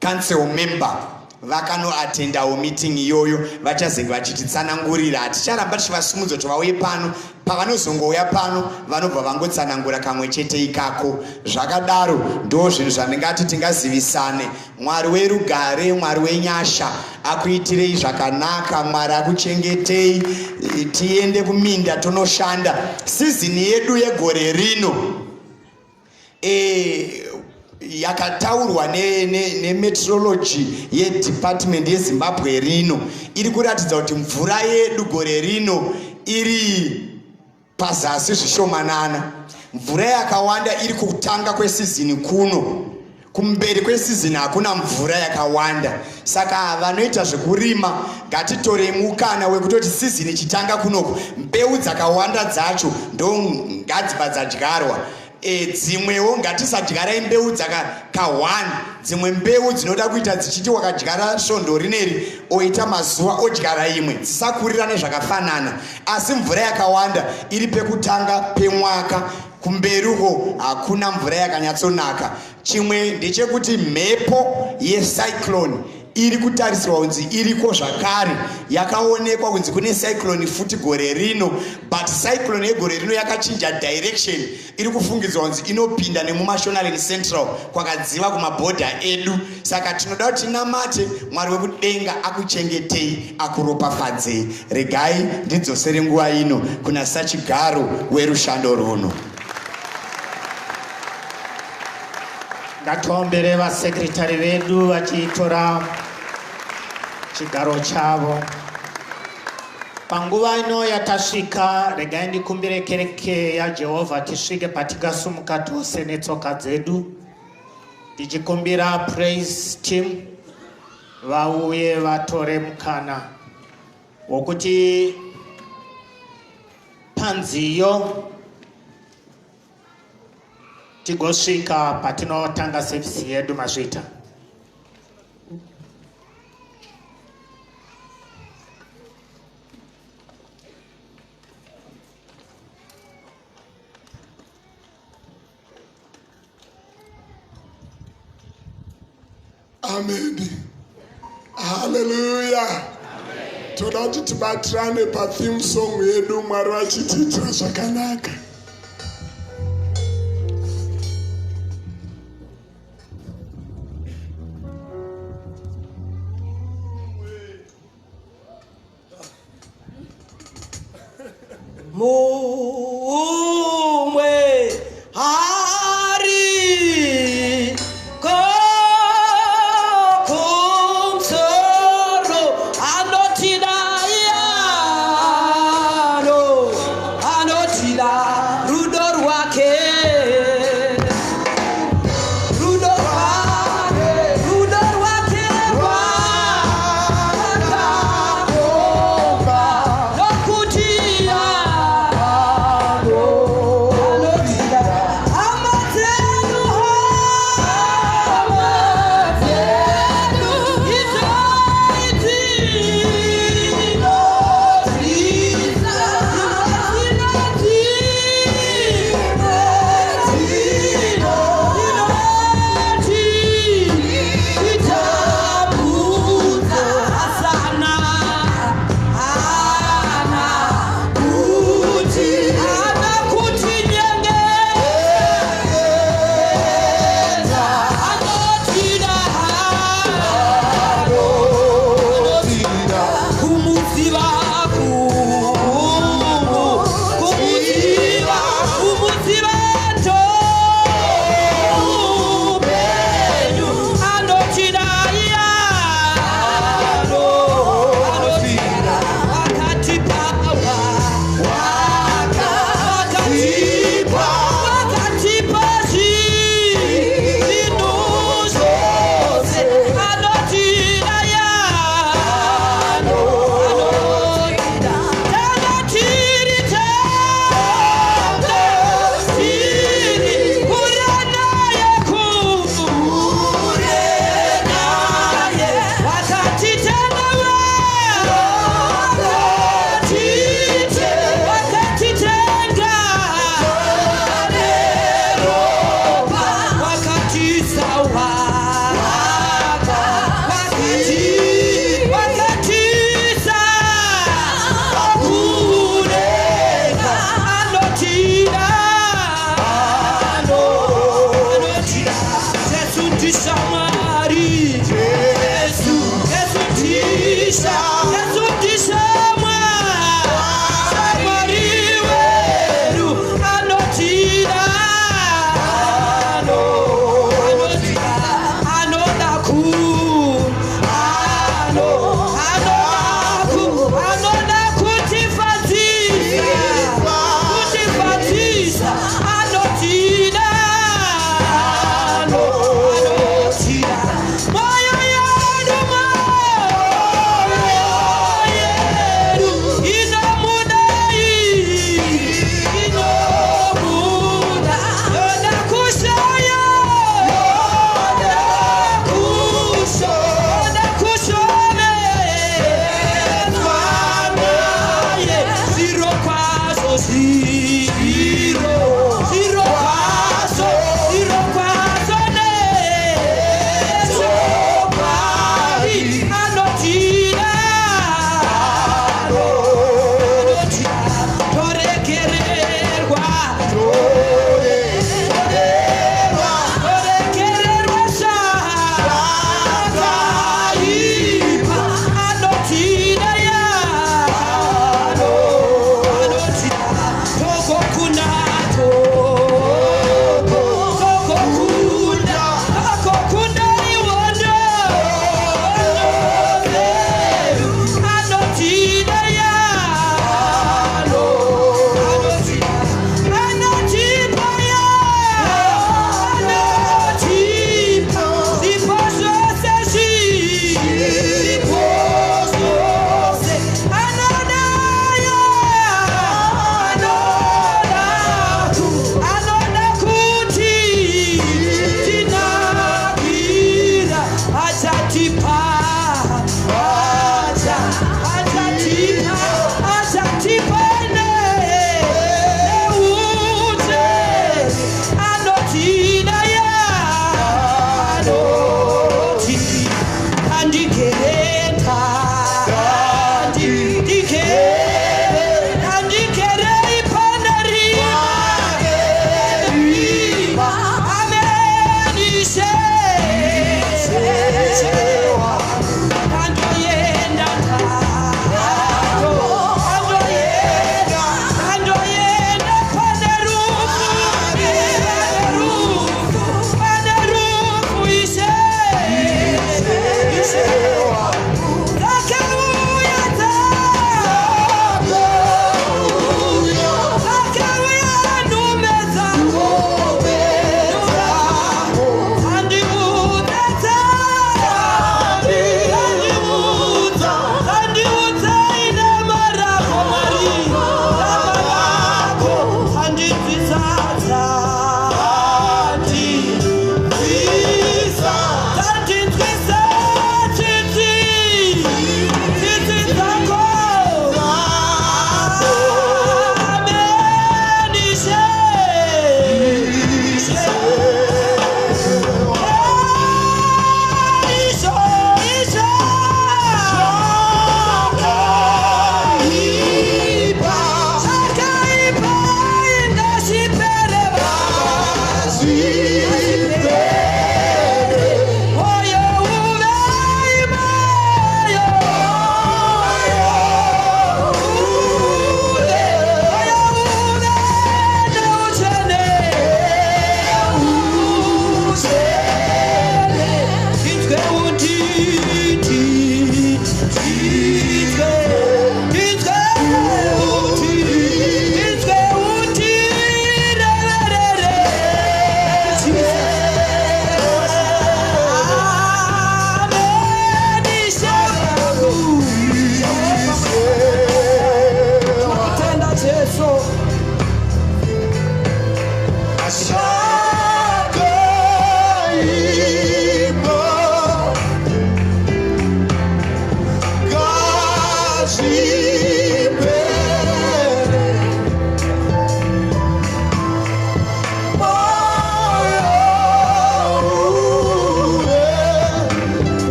B: council member vakanoatendawo meeting iyoyo, vachazenge vachititsanangurira. Haticharamba tichivasumudza kuti vauye pano. Pavanozongouya pano, vanobva vangotsanangura kamwe chete ikako. Zvakadaro, ndo zvinhu zvandingati tingazivisane. Mwari werugare, Mwari wenyasha akuitirei zvakanaka. Mwari akuchengetei. Tiende kuminda tonoshanda. Season yedu yegore rino yakataurwa nemeteorology yedepartment yeZimbabwe rino iri kuratidza kuti mvura yedu gore rino iri pazasi zvishomanana. Mvura yakawanda iri kutanga kweseason kuno. Kumberi kweseason hakuna mvura yakawanda. Saka vanoita zvekurima, ngatitorei mukana wekutoti season ichitanga kunoku, mbeu dzakawanda dzacho ndo ngadzibva dzadyarwa. Dzimwewo ngatisadyarai mbeu dzaka1. Dzimwe mbeu dzinoda kuita dzichiti wakadyara svondo rineri, oita mazuva odyara imwe, dzisakurirane zvakafanana. Asi mvura yakawanda iri pekutanga pemwaka. Kumberi uko hakuna mvura yakanyatsonaka. Chimwe ndechekuti mhepo yecyclone iri kutarisirwa kunzi iriko zvakare. Yakaonekwa kunzi kune cyclone futi gore rino, but cyclone yegore rino yakachinja direction. Iri kufungidzwa kunzi inopinda nemuMashonaland Central, kwakadziva kumabhodha edu. Saka tinoda kuti tinamate Mwari wekudenga akuchengetei, akuropafadzei. Regai ndidzosere nguva ino kuna sachigaro werushando runo.
A: Ngatiomberere vasekretary vedu vachitora chigaro chavo. Panguva ino yatasvika, regai ndikumbire kereke yaJehovha tisvike patingasumuka tose netsoka dzedu, ndichikumbira praise team vauye vatore mukana wokuti panziyo, tigosvika patinotanga sevhisi yedu. Mazvita.
C: Amen, haleluya. Toda kuti tibatirane patheme song yedu, Mwari vachitiitira zvakanaka.
D: Mumwe hari kumusoro anotida yano, anotida rudo rwake, rudo rwake, rudo rwake rwakakomba nokuti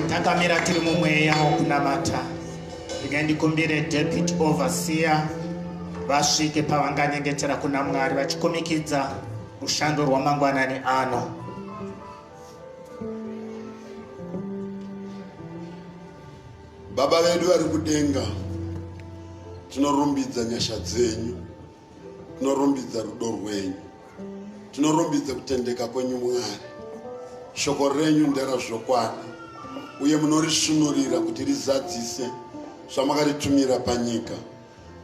A: Takamira tiri mumweya wokunamata. Regai ndikumbire Deputy Overseer vasvike pavanganyengetera kuna Mwari vachikumikidza rushando rwamangwanani ano.
C: Baba vedu vari kudenga, tinorumbidza nyasha dzenyu, tinorumbidza rudo rwenyu, tinorumbidza kutendeka kwenyu Mwari. Shoko renyu nderazvokwadi uye munorisvinurira kuti rizadzise zvamakaritumira panyika.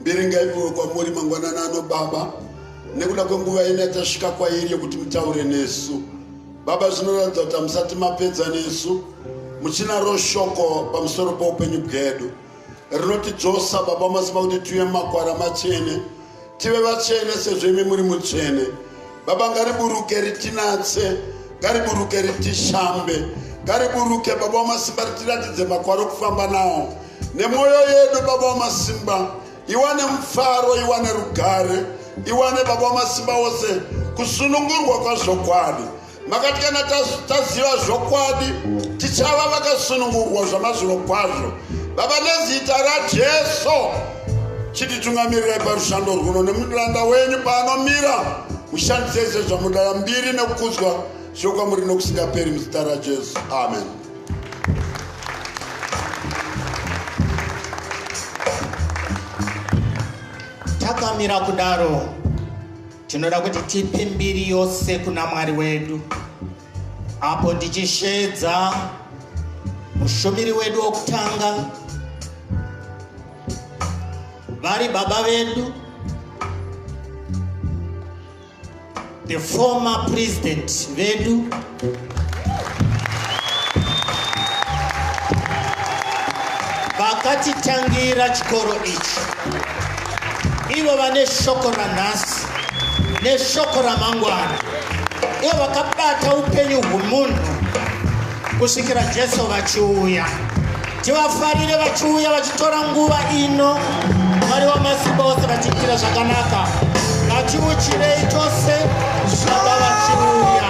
C: Mbiri ngaipiwe kwamuri mangwanani ano Baba, nekuda kwenguva ino yatasvika kwairi yekuti mutaure nesu. Baba, zvinoratidza kuti hamusati mapedza nesu, muchinaro shoko pamusoro poupenyu bwedu rinotidzosa Baba masimba kuti tive mumakwara matsvene, tive vatsvene sezvo imi muri mutsvene. Baba, ngariburuke ritinatse, ngariburuke ritishambe, ngariburuke Baba wamasimba ritiratidze makwara okufamba nawo nemwoyo yedu. Baba wamasimba, iwane mufaro, iwane rugare, iwane Baba wamasimba wose kusunungurwa kwazvokwadi. Makati kana taziva zvokwadi tichava vakasunungurwa zvamazviro kwazvo. Baba, nezita raJesu, chititungamirirai parushando rwuno nemuranda wenyu paanomira, mushandisei sezvamudara mbiri nekukudzwa zvokwamuri nokusingaperi muzita raJesu, amen.
A: Takamira kudaro, tinoda kuti tipe mbiri yose kuna Mwari wedu apo ndichisheedza mushumiri wedu wokutanga, vari baba vedu, the former president vedu, vakatitangira chikoro ichi, ivo vane shoko ranhasi neshoko ramangwana, ivo vakabata upenyu hwemunhu kusvikira Jesu vachiuya. Tivafarire vachiuya vachitora nguva ino. Mwari wamasimba ose vachiitira zvakanaka. Ngatiuchirei tose Baba vachiuya.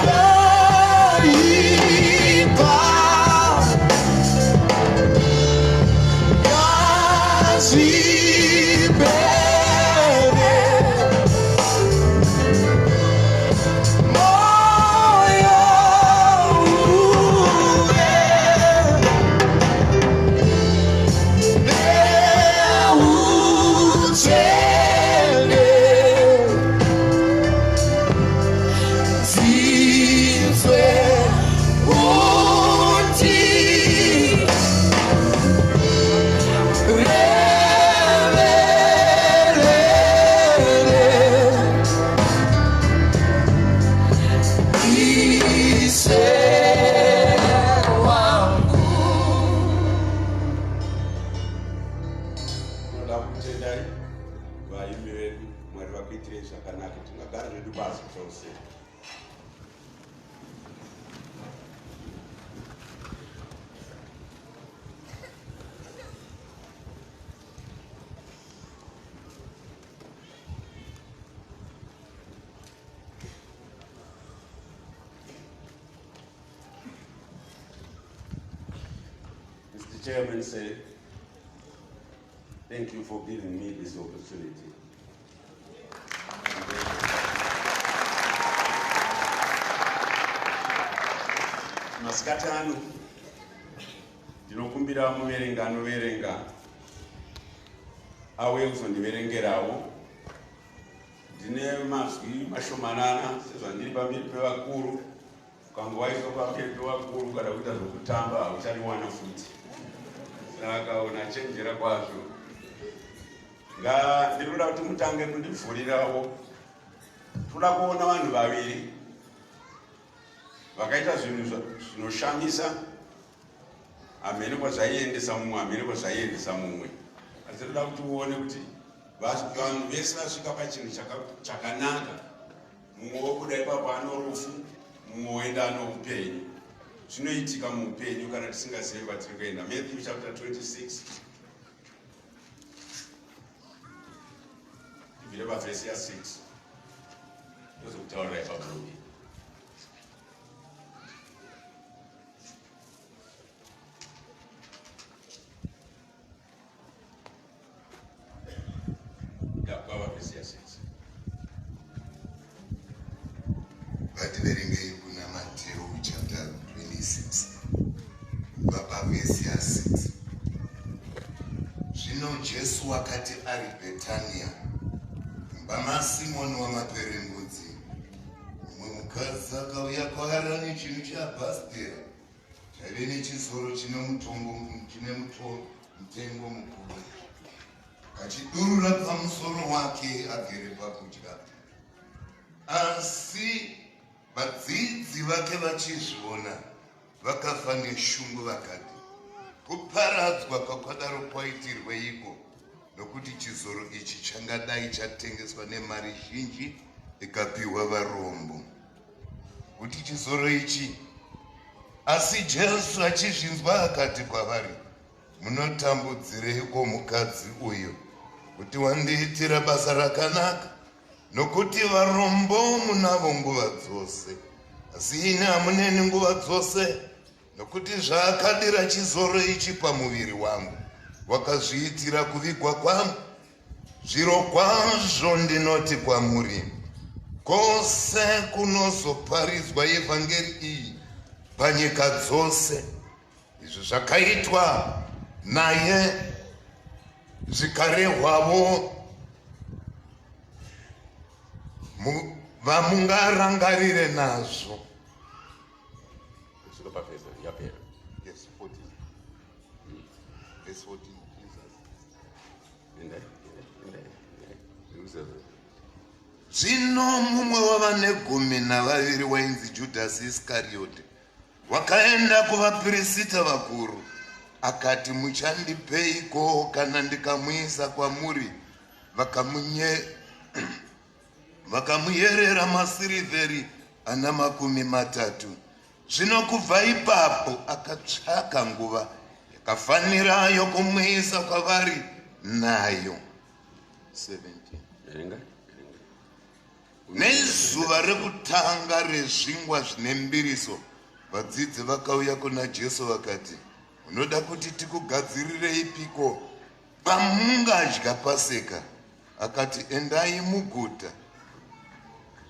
E: Tinoda kutendai vaimbi vedu, Mwari vakuitirei zvakanaka. Tingagara zvedu pasi tose. Mr. Chairman, say thank you for giving me this opportunity. Masikati ano ndinokumbira muverenga anoverenga auye kuzondiverengerawo. Ndine mazwi mashomanana sezvandiri pamberi pevakuru. Ukange waiswa pamberi pevakuru kana kuita zvokutamba hauchariwana futi, saka unachenjera kwazvo. Ndiri kuda kuti mutange kundivhurirawo. Toda kuona vanhu vaviri vakaita zvinhu zvinoshamisa, hamene kwazvaiendesa mumwe, hamene kwazvaiendesa mumwe, asi toda kuti uone kuti vanhu vese vasvika pachinhu chakanaka. Mumwe wobuda ipapo ano rufu, mumwe woenda ano upenyu. Zvinoitika muupenyu kana tisingazivi kwatiri kuenda. Matthew chapter 26, tibvire pavhesi ya6, tozokutaurira ipapo.
F: 6. Zvino Jesu wakati ari Bhetania, mumba maSimoni wamaperembudzi, mumwe mukadzi akauya kwaari ane chinhu cheabhastera chaive nechizoro chine mutongo chine mutengo mukuru, akachidurura pamusoro wake agere pakudya. Asi vadzidzi vake vachizviona vakafa neshungu vakati, Kuparadzwa kwakadaro kwaitirweiko? Nokuti chizoro ichi changadai chatengeswa nemari zhinji ikapiwa varombo. Kuti chizoro ichi. Asi Jesu achizvinzwa akati kwavari, Munotambudzireiko mukadzi uyu? Kuti wandiitira basa rakanaka. Nokuti varombo munavo nguva dzose, asi ini hamuneni nguva dzose. Nokuti zvaakadira chizoro ichi pamuviri wangu, wakazviitira kuvigwa kwangu. Zvirokwazvo ndinoti kwamuri, kwose kunozoparidzwa evhangeri iyi panyika dzose, izvi zvakaitwa naye zvikarehwavo vamungarangarire nazvo.
E: Kusvika pavhesi yapera.
F: Yes, 14. Verse 14, Jesus.
E: Endai, endai, endai, endai.
F: Zvino mumwe wavane gumi navaviri wainzi Judhasi Iskarioti wakaenda kuvapirisita vakuru akati, Muchandipeiko kana ndikamuisa kwamuri? Vakamuyerera masirivheri ana 30. Zvino kubva ipapo akatsvaka nguva yakafanira yokumuisa kwavari nayo. 17.
E: Verenga, verenga.
F: Nezuva rekutanga rezvingwa zvine mbiriso, vadzidzi vakauya kuna Jesu vakati, Unoda kuti tikugadzirireipiko pamungadya Paseka? Akati, Endai muguta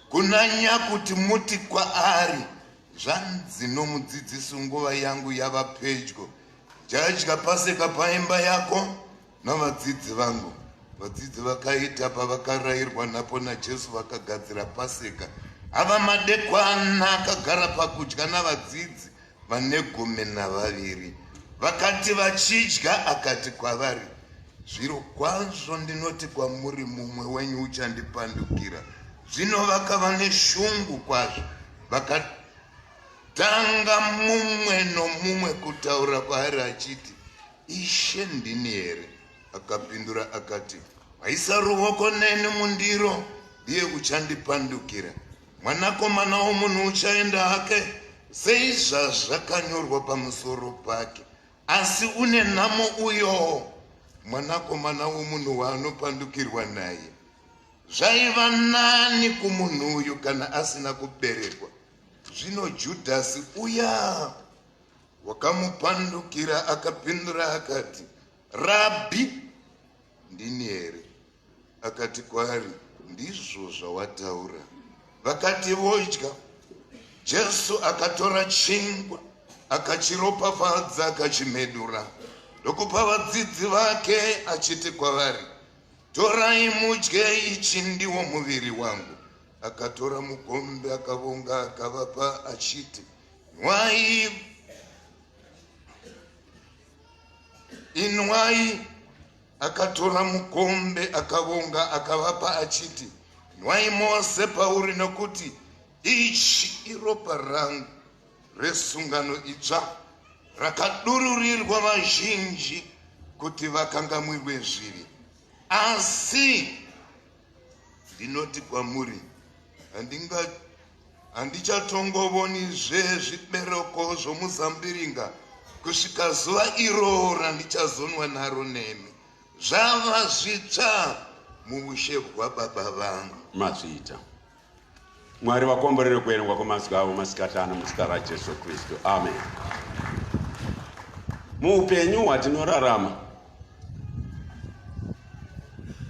F: kuna nyakuti muti kwaari, Zvanzi nomudzidzisi, nguva yangu yava pedyo, ndichadya Paseka paimba yako navadzidzi vangu. Vadzidzi vakaita pavakarayirwa napo naJesu, vakagadzira Paseka. Ava madekwana akagara pakudya navadzidzi vane 12. Vakati vachidya, akati kwavari, Zvirokwazvo ndinoti kwamuri, mumwe wenyu uchandipandukira. Zvino vakava neshungu kwazvo, vakatanga mumwe nomumwe kutaura kwaari achiti, Ishe, ndini here? Akapindura akati, Waisa ruoko neni mundiro, ndiye uchandipandukira. Mwanakomana womunhu uchaenda hake seizvazvakanyorwa pamusoro pake, asi une nhamo uyo mwanakomana womunhu waanopandukirwa naye. Zvaiva nani kumunhu uyu kana asina kuberekwa. Zvino Judhasi uya wakamupandukira akapindura akati, Rabhi, ndini here? Akati kwaari, Ndizvo zvawataura. Vakati vodya, Jesu akatora chingwa, akachiropafadza, akachimedura, ndokupa vadzidzi vake, achiti kwavari, Torai mudye, ichi ndiwo muviri wangu. Akatora mukombe, akavonga, akavapa, achiti, Nwai, inwai. Akatora mukombe, akavonga, akavapa, achiti, Nwai mose pauri, nokuti ichi iropa rangu resungano itsva, rakadururirwa vazhinji kuti vakangamwirwe zvivi. Asi ndinoti kwamuri, handichatongovonizve zvibereko zvomuzambiringa kusvika zuva iro randichazonwa naro nemi zvava zvitsva muushe hwababa vangu.
E: Mazviita. Mwari vakomborere kuverengwa kwemazwi avo masikati ano muzita raJesu Kristu. Amen. Muupenyu hwatinorarama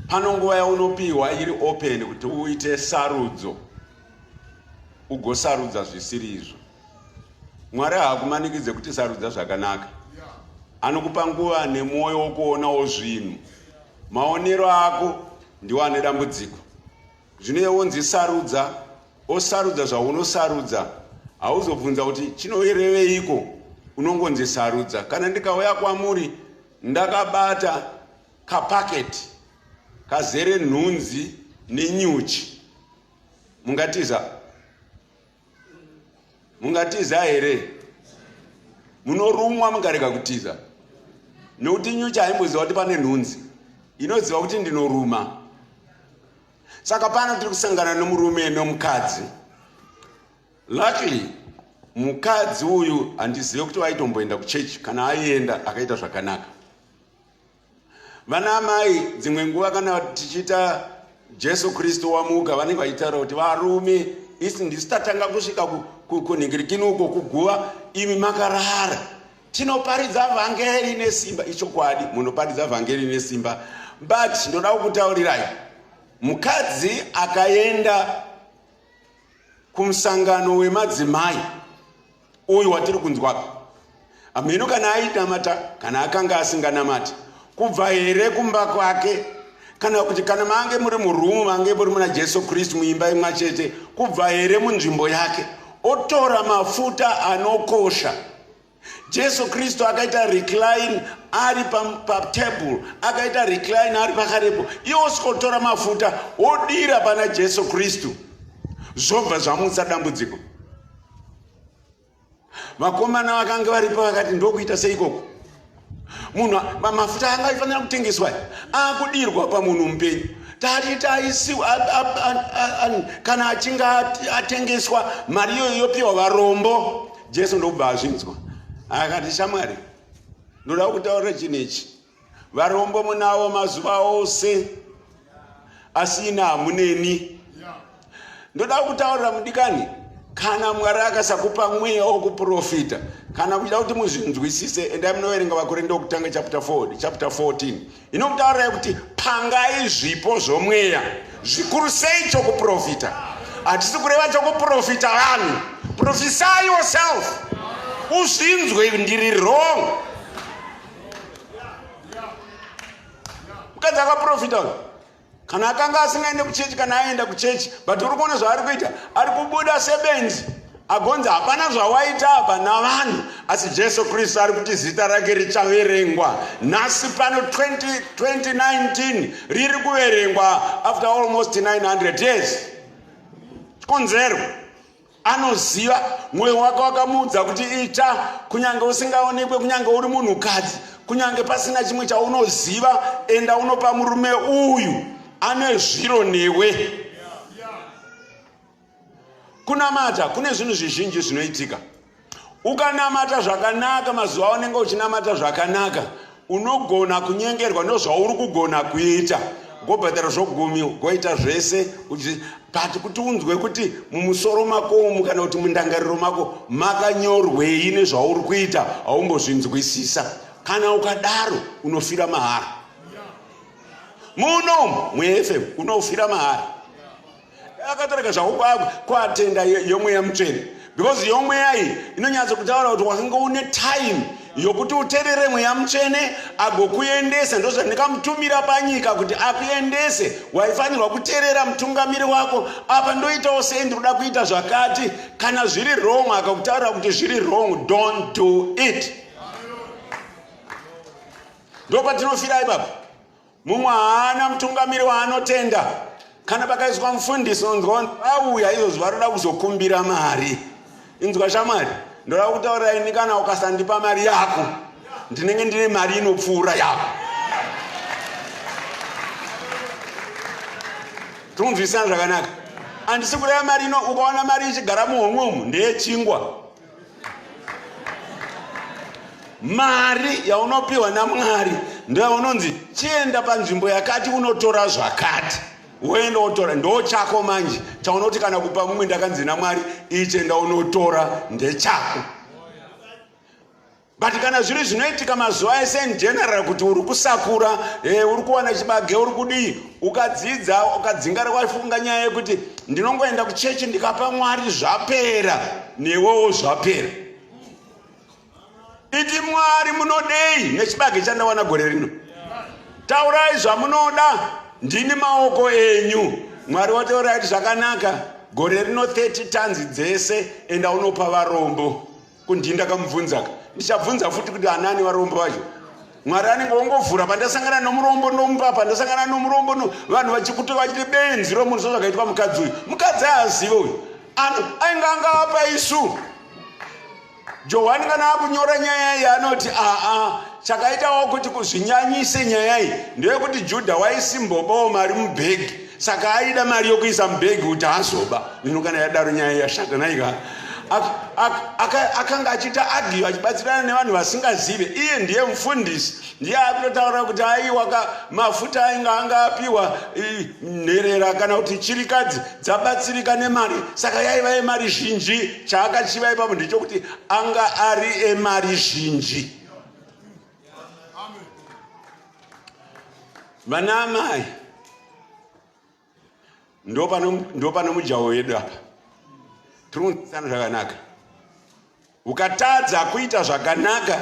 E: pano nguva yaunopiwa iri open kuti uite sarudzo ugosarudza zvisiri izvo. Mwari haakumanikidze kuti sarudza zvakanaka. Anokupa nguva nemwoyo wokuonawo zvinhu. Maonero ako ndiwo ane dambudziko. Zvino iwe wonzi sarudza, osarudza zvaunosarudza. Hauzobvunza kuti chinoreveiko, unongonzi sarudza. Kana ndikauya kwamuri ndakabata kapaketi kazere nhunzi nenyuchi, mungatiza? Mungatiza here? Munorumwa mukarega kutiza, nekuti nyuchi haimboziva kuti pane nhunzi, inoziva kuti ndinoruma. Saka pano tiri kusangana nomurume nomukadzi. Luckily mukadzi uyu handizive kuti vaitomboenda kuchechi, kana aienda akaita zvakanaka. Vana amai dzimwe nguva kana tichiita Jesu Kristu wamuka, vanenge vachitaura kuti varume isi ndisu tatanga kusvika kunhingirikini uko kuguva, imi makarara. Tinoparidza vhangeri nesimba. Ichokwadi, munoparidza vhangeri nesimba, but ndoda kukutaurirai, mukadzi akaenda kumusangano wemadzimai uyu watiri kunzwa, hameno kana ainamata kana akanga asinganamati, kubva here kumba kwake, kana kuti kana mange muri murumu mange muri muna Jesu Kristu muimba imwe chete, kubva here munzvimbo yake otora mafuta anokosha. Jesu Kristu akaita recline ari patable, akaita recline ari pakarepo, iye osikotora mafuta odira pana Jesu Kristu, zvobva zvamutsa dambudziko. Vakomana vakange varipo vakati ndokuita seikoko, munhu mafuta anga aifanira kutengeswa akudirwa pamunhu mupenyu. Tati taisiwa kana achinge atengeswa, mari iyoyo yopiwa varombo. Jesu ndokubva azvinzwa, akati, shamwari, ndoda kutaura chinhu ichi, varombo munavo mazuva ose, asi ina hamuneni. Ndoda kutaurira mudikani, kana Mwari akasakupa mweya wokuprofita, kana kuchida kuti muzvinzwisise, endai munoverenga Vakorinde wokutanga chapter 4, chapter 14 inokutaurirai kuti pangai zvipo zvomweya, zvikuru sei chokuprofita. Hatisi kureva chokuprofita vanhu. Prophesy yourself, uzvinzwe ndiri wrong. Mukadzi akaprofita uyu, kana akanga asingaende kuchechi, kana aenda kuchechi, but uri kuona zvaari kuita, ari kubuda sebenzi, agonzi hapana zvawaita apa navanhu, asi Jesu Kristu ari kuti zita rake richaverengwa nhasi pano. 20, 2019 riri kuverengwa after almost 900 years. Chikonzero, anoziva mwoyo wake wakamuudza kuti ita, kunyange usingaonekwe, kunyange uri munhukadzi, kunyange pasina chimwe chaunoziva, enda unopa murume uyu, ane zviro newe. Kunamata kune zvinhu zvizhinji zvinoitika. Ukanamata zvakanaka, mazuva aunenge uchinamata zvakanaka, unogona kunyengerwa ndozvauri kugona kuita, gobhadhara zvogumi, goita zvese, but kuti unzwe kuti mumusoro mako umu kana kuti mundangariro mako makanyorwei nezvauri kuita, haumbozvinzwisisa. Kana ukadaro unofira mahara muno muFM, unofira mahara. Akatoreka zvako kuatenda yomweya mutsvene, because yomweya iyi inonyatso kutaura kuti wakanga une time yokuti uterere mweya mutsvene agokuendesa. Ndozvandikamutumira panyika kuti akuendese. Waifanirwa kuterera mutungamiri wako. Apa ndoitawo sei? Ndikuda kuita zvakati. Kana zviri wrong, akakutaurira kuti zviri wrong, don't do it. Ndopatinofira ipapo. Mumwe haana mutungamiri waanotenda. Kana pakaiswa mufundisi, unonzwa auya izvozvo varoda kuzokumbira mari. Inzwa shamwari, ndoda kutaurira ini, kana ukasandipa mari yako, ndinenge ndine mari inopfuura yako. Tikunzwisana zvakanaka? Handisi kureva mari ino. Ukaona mari ichigara muhomwe umu, ndeyechingwa. Mari yaunopiwa naMwari ndoyaunonzi chienda panzvimbo yakati unotora zvakati, woenda wotora, ndo chako manje chaunoti kana kupa mumwe, ndakanzi naMwari ichienda unotora, ndechako. But kana zviri zvinoitika mazuva ese in general, kuti uri kusakura, uri kuwana chibage, uri kudii, ukadzidza ukadzingara wafunga nyaya yekuti ndinongoenda kuchechi ndikapa Mwari zvapera, newewo zvapera. Iti Mwari munodei nechibage chandawana gore rino? Taurai zvamunoda, ndini maoko enyu. Mwari wataurai kuti zvakanaka, gore rino 30 tons dzese enda unopa varombo. Kundii ndakamubvunzaka, ndichabvunza futi kuti anani varombo vacho. Mwari anenge ongovhura pandasangana nomurombo ndomupa, pandasangana nomurombo no vanhu vachikuti vachiti benzi romunhu sezvakaitwa mukadzi uyu. Mukadzi haazive uyu. Ano ainge anga apa isu. Johani kana akunyora nyaya iyi anoti aa chakaitawo kuti kuzvinyanyise nyaya iyi ndeyekuti Judha waisimbobawo mari mubhegi saka aida mari yokuisa mubhegi kuti azoba. Zvino kana yadaro nyaya yashata naika akanga achiita agiyo achibatsirana nevanhu vasingazive. Iye ndiye mufundisi, ndiye akutotaura kuti aiwa ka mafuta ainge anga apiwa nherera kana kuti chirikadzi dzabatsirika nemari, saka yaiva yemari zhinji. Chaakachiva ipapo ndechokuti anga ari emari zhinji. Vana amai ndopano mujaho wedu apa, tiri kunzwisana zvakanaka. Ukatadza kuita zvakanaka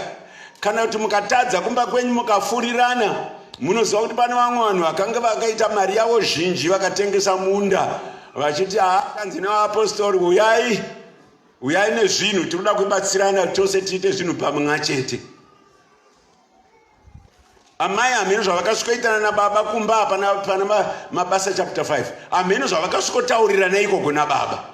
E: kana kuti mukatadza kumba kwenyu mukafurirana, munoziva kuti pane vamwe vanhu vakanga vakaita mari yavo zhinji vakatengesa munda vachiti haakanzi nevapostori uyai uyai nezvinhu, tinoda kubatsirana tose tiite zvinhu pamwe chete. Amai hameno zvavakasvikoitana nababa kumba pana, pana Mabasa chapter 5 hameno zvavakasvikotaurirana ikoko nababa.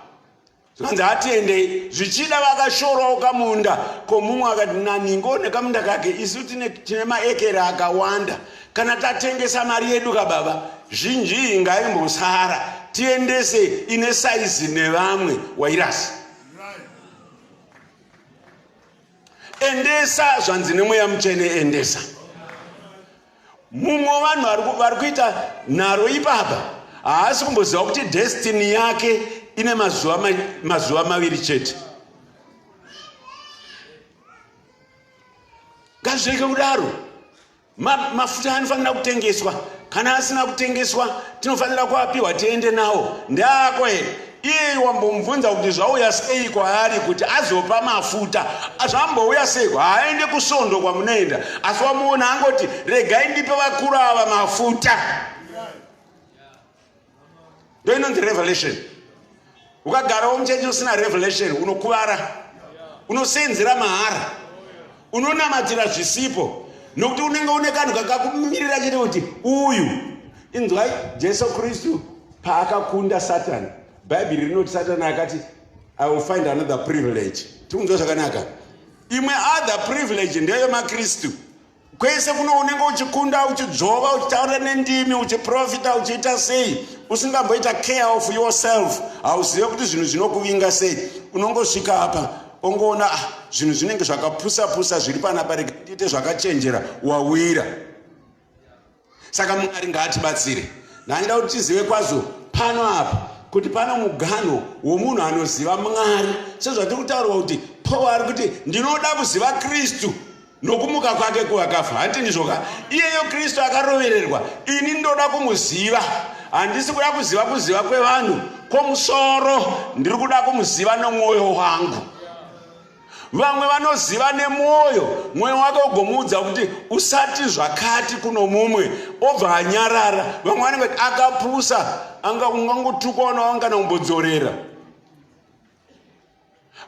E: Zvanzi hatiendei, zvichida vakashorawo kamunda komumwe akati naningo nekamunda kake, isu tine, tine maekera akawanda, kana tatengesa mari yedu kababa zhinji iyi ngaimbosara tiendese ine saizi nevamwe wairasi. Endesa, zvanzi nemweya mutsvene, endesa. Mumwe wevanhu vari kuita nharo ipapa haasi kumboziva kuti destiny yake ine mazuva, mazuva maviri chete. Ngazvirege kudaro. Mafuta anofanira kutengeswa. Kana asina kutengeswa tinofanira kuapiwa tiende nawo. Ndeako here? Iye wambomubvunza kuti zvauya sei kwaari kuti azopa mafuta. Zvambouya sei? Haaende kusondo kwamunoenda, asi wamuona angoti regai ndipe vakuru ava mafuta. Ndo inonzi revelation. Ukagarawo muchechi usina revelation unokuvara, unosenzera mahara, unonamatira zvisipo, nokuti unenge une kanhu kakakumirira chete kuti uyu. Inzwai, Jesu Kristu paakakunda Satani, Bhaibheri rinoti Satani akati I will find another privilege. Tikunzwa zvakanaka. Imwe other privilege ndeyemaKristu. Kwese kuno unenge uchikunda, uchidzvova, uchitaura nendimi, uchiprofita, uchiita sei, usingamboita care of yourself. Hauzive kuti zvinhu zvinokuvinga sei. Unongosvika apa ongoona ah, zvinhu zvinenge zvakapusa pusa zviri panapa, rega ndiite zvakachenjera, wawira. Saka Mwari ngaatibatsire. Ndaida kuti tizive kwazvo pano apa kuti pano muganho womunhu anoziva Mwari, sezvatiri kutaurwa kuti Paul ari kuti ndinoda kuziva Kristu nokumuka kwake kuvakafa. Handiti ndizvoka? Iyeyo Kristu akarovererwa, ini ndoda kumuziva. Handisi kuda kuziva kuziva kwevanhu kwomusoro, ndiri kuda kumuziva nomwoyo wangu. Vamwe vanoziva nemwoyo, mwoyo wake ugomuudza kuti usati zvakati kuno mumwe, obva anyarara. Vamwe vanenge vati akapusa, anga ungangotukwa unawa kana kumbodzorera.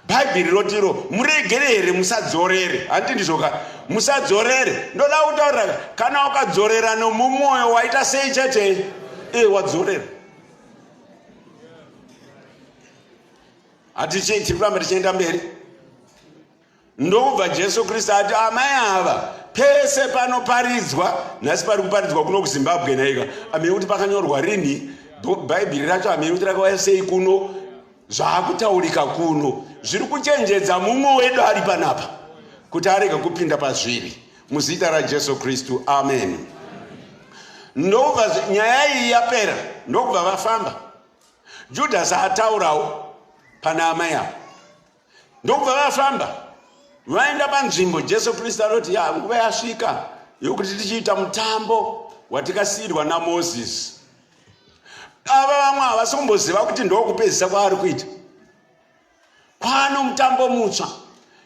E: Bhaibheri rotiro muregerere, musadzorere. Handiti ndizvoka? Musadzorere. Ndoda kutaurira, kana ukadzorera nomumwoyo waita sei chete? E, wadzorera. Hatichei, tiri kuramba tichienda mberi. Ndokubva Jesu Kristu ati amai ava pese panoparidzwa, nhasi pari kuparidzwa kuno kuZimbabwe naika, amene kuti pakanyorwa rini Bhaibheri racho, amene kuti rakauya sei kuno, zvaakutaurika kuno zviri kuchenjedza mumwe wedu ari panapa kuti arege kupinda pazviri, muzita raJesu Kristu, amen. Ndokubva nyaya iyi yapera, ndokubva vafamba. Judhasi ataurawo pana amai ava, ndokubva vafamba vaenda panzvimbo. Jesu Kristu anoti ya nguva yasvika yokuti tichiita mutambo watikasiyirwa naMozisi. Ava vamwe havasi kumboziva kuti ndokupedzisa kwaari kuita. Kwano mutambo mutsva.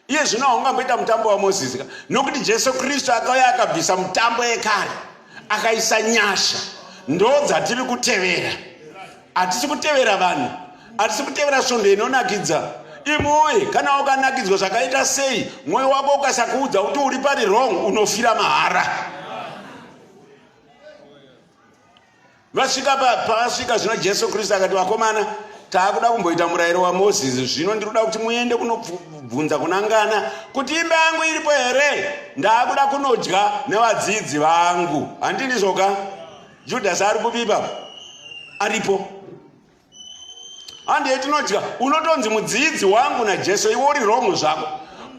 E: Iye zvino haungamboita mutambo waMozisi ka, nokuti Jesu Kristu akauya akabvisa mutambo yekare, akaisa nyasha. Ndo dzatiri kutevera. Hatisi kutevera vanhu, hatisi kutevera svondo inonakidza. Imwoye, kana ukanakidzwa zvakaita sei, mwoyo wako ukasakuudza kuti uri pari wrong, unofira mahara. Vasvika pavasvika zvino Jesu Kristu akati, vakomana, taakuda kumboita murayiro waMozisi. Zvino ndiri kuda kuti muende kunobvunza kuna ngana kuti imba yangu iripo here. Ndaakuda kunodya nevadzidzi vangu. Handini zvoka? Judhasi ari kupi ipapa? Aripo. Handei tinodya. Unotonzi mudzidzi wangu naJesu, iwe uri wrong zvako.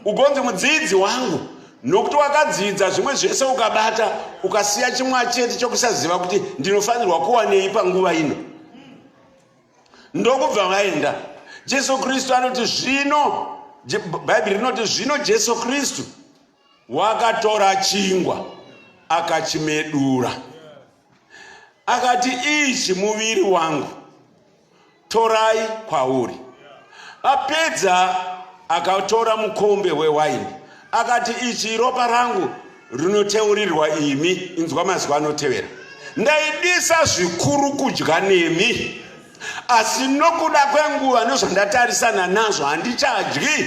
E: Ugonzi mudzidzi wangu nokuti wakadzidza zvimwe zvese ukabata, ukasiya chimwe chete chokusaziva kuti ndinofanirwa kuwanei panguva ino. Ndokubva vaenda. Jesu Kristu anoti zvino, Bhaibheri rinoti zvino Jesu Kristu wakatora chingwa akachimedura, akati, ichi muviri wangu, torai kwauri. Apedza akatora mukombe wewaini akati, ichi ropa rangu rinoteurirwa imi. Inzwa mazwi anotevera: ndaidisa zvikuru kudya nemi, asi nokuda kwenguva nezvandatarisana nazvo handichadyi.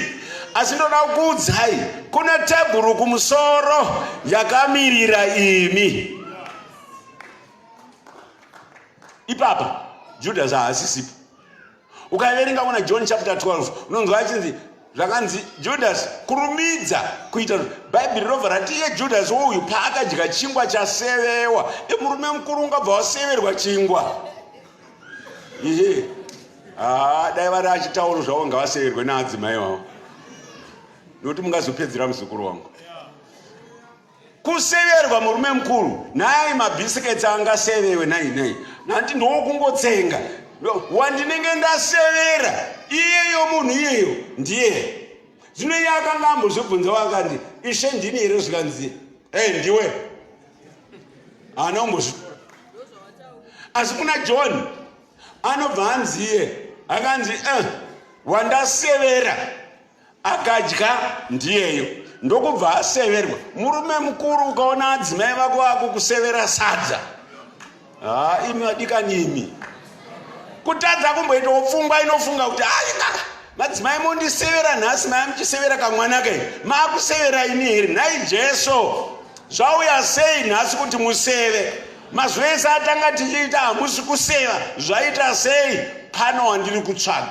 E: Asi ndoda kukuudzai, kune tebhuru kumusoro yakamirira imi. Ipapa Judhasi haasisipo. Ukaverenga kuna John chapter 12 unonzwa achinzi zvakanzi Judhasi kurumidza kuita. Bhaibheri rinobva rati iye Judhasi uyu paakadya chingwa chasevewa, murume mukuru ungabva waseverwa chingwa. Ihe, haa, dai vari achitauro zvavo ngavaseverwe naadzimai vavo, nokuti mungazopedzera muzukuru wangu. Kuseverwa murume mukuru, nhai mabhisiketsi angasevewe nhai nhai, nhanti ndowokungotsenga wandinenge ndasevera iyeyo munhu iyeyo ndiye. Zvino iye akanga ambozvibvunza akandi, Ishe ndini here? Zvikanzi, e ndiwe. Haana kumbozvitora. Asi kuna John anobva anziye akanzi wandasevera akadya ndiyeyo, ndokubva aseverwa. Murume mukuru ukaona adzimai vako vakukusevera sadza, ha, imi vadikani imi, kutadza kumboitawo pfungwa inofunga kuti aika madzimai mondisevera nhasi, mai muchisevera kamwana kai, maakusevera ini here? Nhai Jesu, zvauya sei nhasi kuti museve? Mazuva ese atanga tichiita hamusi kuseva, zvaita sei? Pano wandiri kutsvaga.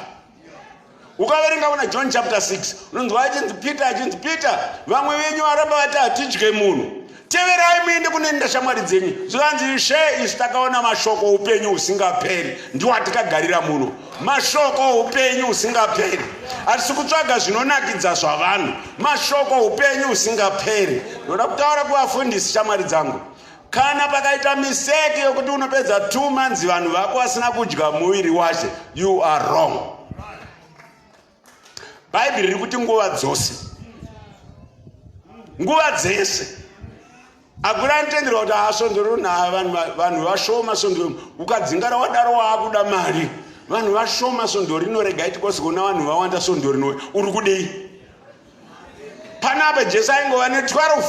E: Ukaverenga kuna John chapter 6 unonzwa achinzi Peter, achinzi Peter, vamwe venyu varamba vati hatidye munhu, teverai muende kunoenda shamwari dzenyu. Zvikanzi, Ishe, isu takaona mashoko upenyu husingaperi, ndiwo atikagarira muno, mashoko upenyu husingaperi. Hatisi kutsvaga zvinonakidza zvavanhu, mashoko upenyu husingaperi. Ndoda kutaura kuvafundisi shamwari dzangu, kana pakaita mistake yokuti unopedza 2 months vanhu vako vasina kudya muviri wacho, you are wrong. Bhaibheri riri kuti nguva dzose, nguva dzese. Hakuna anotenderwa kuti asvondo rino vanhu vashoma, svondo ukadzingara wadaro waakuda mari, vanhu vashoma svondo rino, regai tikosikuona vanhu vawanda svondo rino. Uri kudei panapa? Jesu aingova ne12,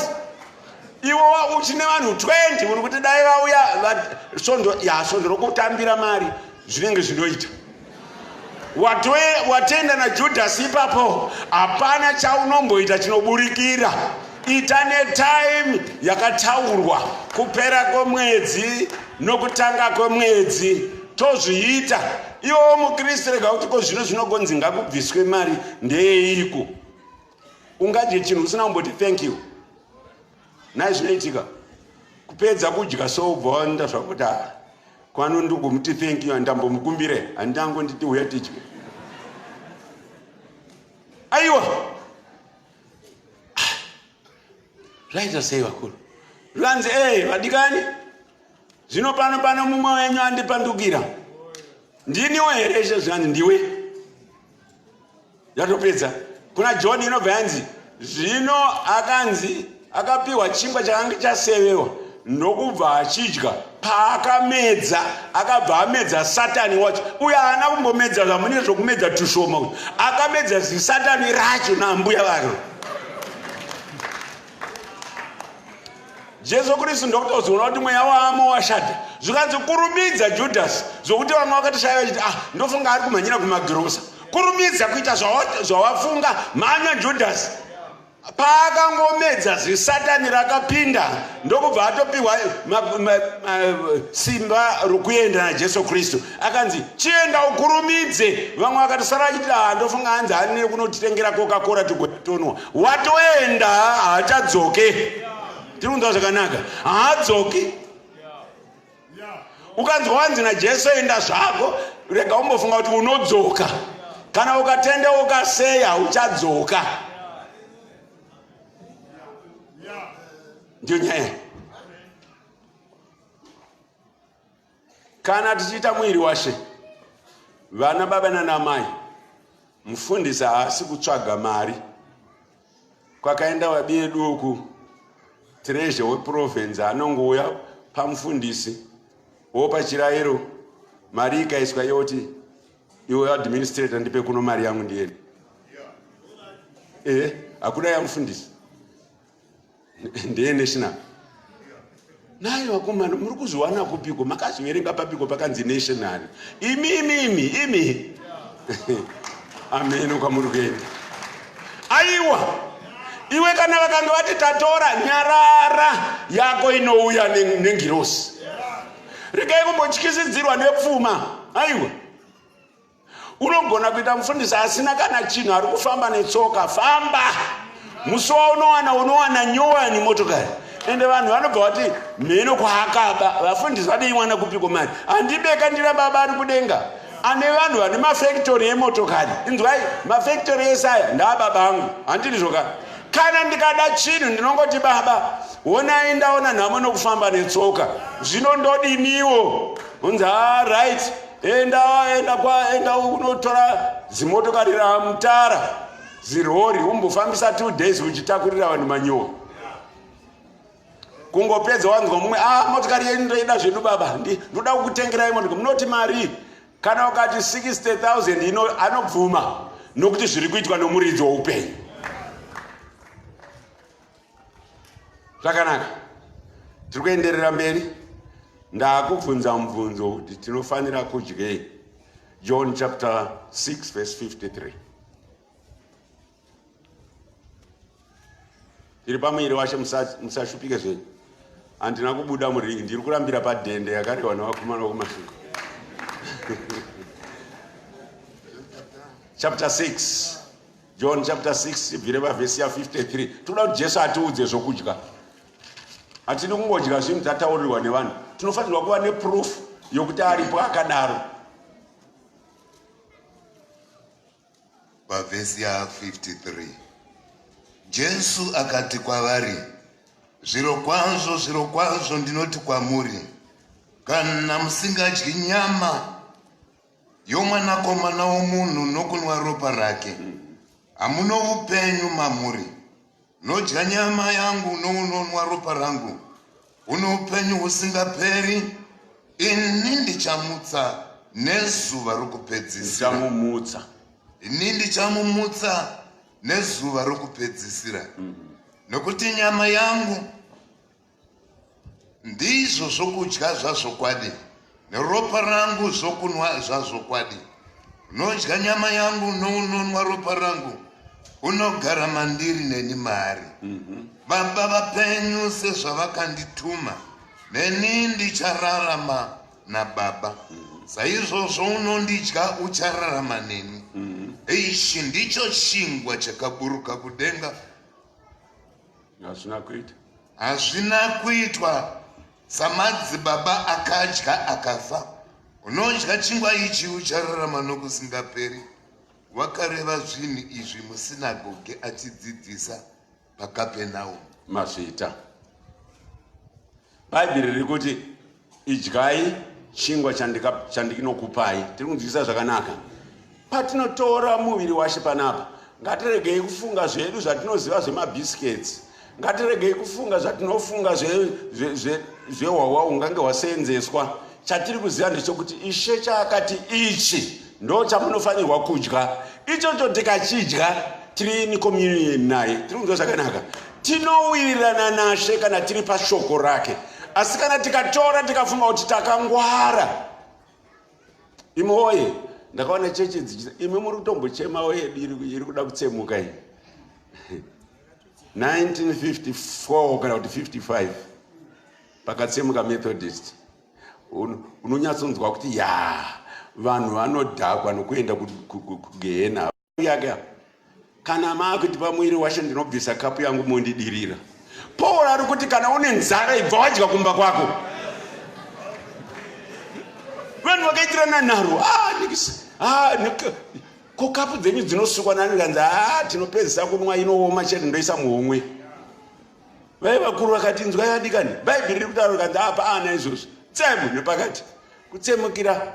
E: iwe uchine vanhu 20, uri kuti dai vauya svondo ya svondo rokutambira mari, zvinenge zvinoita. Watenda naJudhasi ipapo, hapana chaunomboita chinoburikira. Ita netime yakataurwa, kupera kwemwedzi nokutanga kwemwedzi, tozviita. Iwowo mukristu, rega kuti ko zvino zvinogonzi ngakubviswe mari ndeyeiko? Ungadye chinhu usina kumboti thank you? Nhai, zvinoitika kupedza kudya so ubva waenda zvakuti kwano ndikumuti thank you, handambomukumbire, handangonditi uya tidye. Aiwa, zvaita sei vakuru? Zvanzi, e vadikani, zvino pano pano mumwe wenyu andipandukira. Ndiniwo here, Ishe? Zvanzi, ndiwe. Yatopedza. Kuna John inobva yanzi zvino akanzi akapiwa chingwa chakanga chasevewa, ndokubva achidya. Paakamedza akabva amedza Satani wacho. Uyo haana kumbomedza zvamune zvokumedza tushoma, akamedza zisatani racho naambuya vake. Jesu Kristu ndokutozoona kuti mweya waamo washata. Zvikanzi kurumidza Judhasi, zvokuti vamwe vakatishaya vachiti ah, ndofunga ari kumhanyira kumagirosa. Kurumidza kuita zvawafunga, mhanya Judhasi. Paakangomedza zisatani rakapinda ndokubva atopiwa simba rokuenda naJesu Kristu. Akanzi chienda ukurumidze. Vamwe vakatosara vachiti ah, ndofunga hanzi ane kunotitengera Coca-Cola tigotonwa. Watoenda haachadzoke. Tiri kunzwa zvakanaka, haadzoki. Ukanzwa wanzi naJesu enda zvako, rega umbofunga kuti unodzoka. Kana ukatendeuka sei hauchadzoka. Ndiyo nyaya. Kana tichiita muiri waShe, vana baba nana mai, mufundisi haasi kutsvaga mari. Kwakaenda vabi edu uku, treasure weprovince anongouya pamufundisi wopa chirayiro, mari ikaiswa yoti iwe administrator ndipe kuno mari yangu ndiende. Hakuna yamufundisi. Ndeye national. Nayo vakomana muri kuzviwana kupiko? Makazviverenga papiko pakanzi national? Imi imi imi imi. Ameno kwamuri kuenda. Aiwa. Iwe kana vakanga vati tatora nyarara yako inouya nengirosi. Regai kumbotyisidzirwa nepfuma. Aiwa. Unogona kuita mufundisi asina kana chinhu, ari kufamba netsoka. Famba. Musi waunowana unowana nyowani motokari. Ende vanhu vanobva vati mheno kwaakaba. Vafundisi vanoiwana kupiko mari? Handibeka ndira baba ari kudenga. Ane vanhu vane mafactory emotokari. Inzwai, mafactory ese aya ndaababa angu. Handiri zvoka. Kana ndikada chinhu ndinongoti baba, honai ndaona nhamo nokufamba netsoka. Zvino ndodiniwo? Unzi ah, right. Enda, enda kwa, enda unotora zimotokari ramutara, zirori, umbofambisa 2 days uchitakurira vanhu manyowa. Kungopedza wanzwa mumwe, ah, motokari yenyu ndoida zvedu baba, ndoda kukutengerai motokari. Munoti mari? Kana ukati 60,000 ino, anobvuma nokuti zviri kuitwa nomuridzi woupenyu. Zvakanaka, tiri kuenderera mberi. Ndakubvunza mubvunzo kuti tinofanira kudyei. John chapter 6 verse 53. Tiri pamuviri washe, musashupike zvenyu. Handina kubuda muringi, ndiri kurambira padhende yakarehwa nevakomana vokumasvingo. Chapter 6. John chapter 6 ibvire pavhesi ya 53. Tinoda kuti Jesu atiudze zvokudya. Hatidi kungodya zvinhu tataurirwa nevanhu. Tinofanirwa kuva neproof yokuti aripo akadaro.
F: Pavhesi ya 53 Jesu akati kwavari, zvirokwazvo zvirokwazvo ndinoti kwamuri, kana musingadyi nyama yomwanakomana womunhu nokunwa ropa rake, hamuno upenyu mamuri. Unodya nyama yangu nounonwa ropa rangu, uno upenyu husingaperi, ini ndichamutsa nezuva rokupedzisira.
E: Ndichamumutsa.
F: Ini ndichamumutsa nezuva rokupedzisira. Nokuti nyama yangu ndizvo zvokudya zvazvokwadi, neropa rangu zvokunwa zvazvokwadi. Unodya nyama yangu nounonwa ropa rangu, unogara mandiri neni maari. Baba vapenyu sezvavakandituma, neni ndichararama naBaba. Saizvozvo unondidya uchararama neni. Ichi ndicho chingwa chakaburuka kudenga.
E: Hazvina kuitwa.
F: Hazvina kuitwa samadzibaba akadya akafa. Unodya chingwa ichi uchararama nokusingaperi. Wakareva zvinhu izvi musinagoge achidzidzisa paKapenaumu.
E: Mazvita. Bhaibheri riri kuti idyai chingwa chandinokupai. Tiri kunzwisisa zvakanaka. Patinotora muviri waShe panapa, ngatiregei kufunga zvedu zvatinoziva zvemabiscuits. Ngatiregei kufunga zvatinofunga zvehwahwa hungange hwaseenzeswa. Chatiri kuziva ndechekuti Ishe chaakati ichi ndo chamunofanirwa kudya. Ichocho tikachidya tiri in communion naye. Tiri kunzwa zvakanaka. Tinowirirana nashe kana tiri pashoko rake. Asi kana tikatora tikafunga kuti takangwara, imi woye, ndakaona chechi dzichi, imi muri kutombochema woye, iri kuda kutsemuka iyi. 1954 kana kuti 55 pakatsemuka Methodist, unonyatsonzwa kuti ya, vanhu vanodhakwa nokuenda kugehena yake. Kana maakutipa muiri wacho, ndinobvisa kapu yangu mondidirira. Paul ari kuti kana une nzara, ibva wadya kumba kwako. Vanhu vakaitirana nharo. Ah, ah, ko kapu dzenyu dzinosukwa nani? Kanzi, a, tinopedzisa kunwa, inooma chete, ndoisa muhomwe. Vai vakuru vakati, "Nzwa yadikani, Bhaibheri riri kutaura." Kanzi, "Apa ana izvozvo, tsemu nepakati kutsemukira."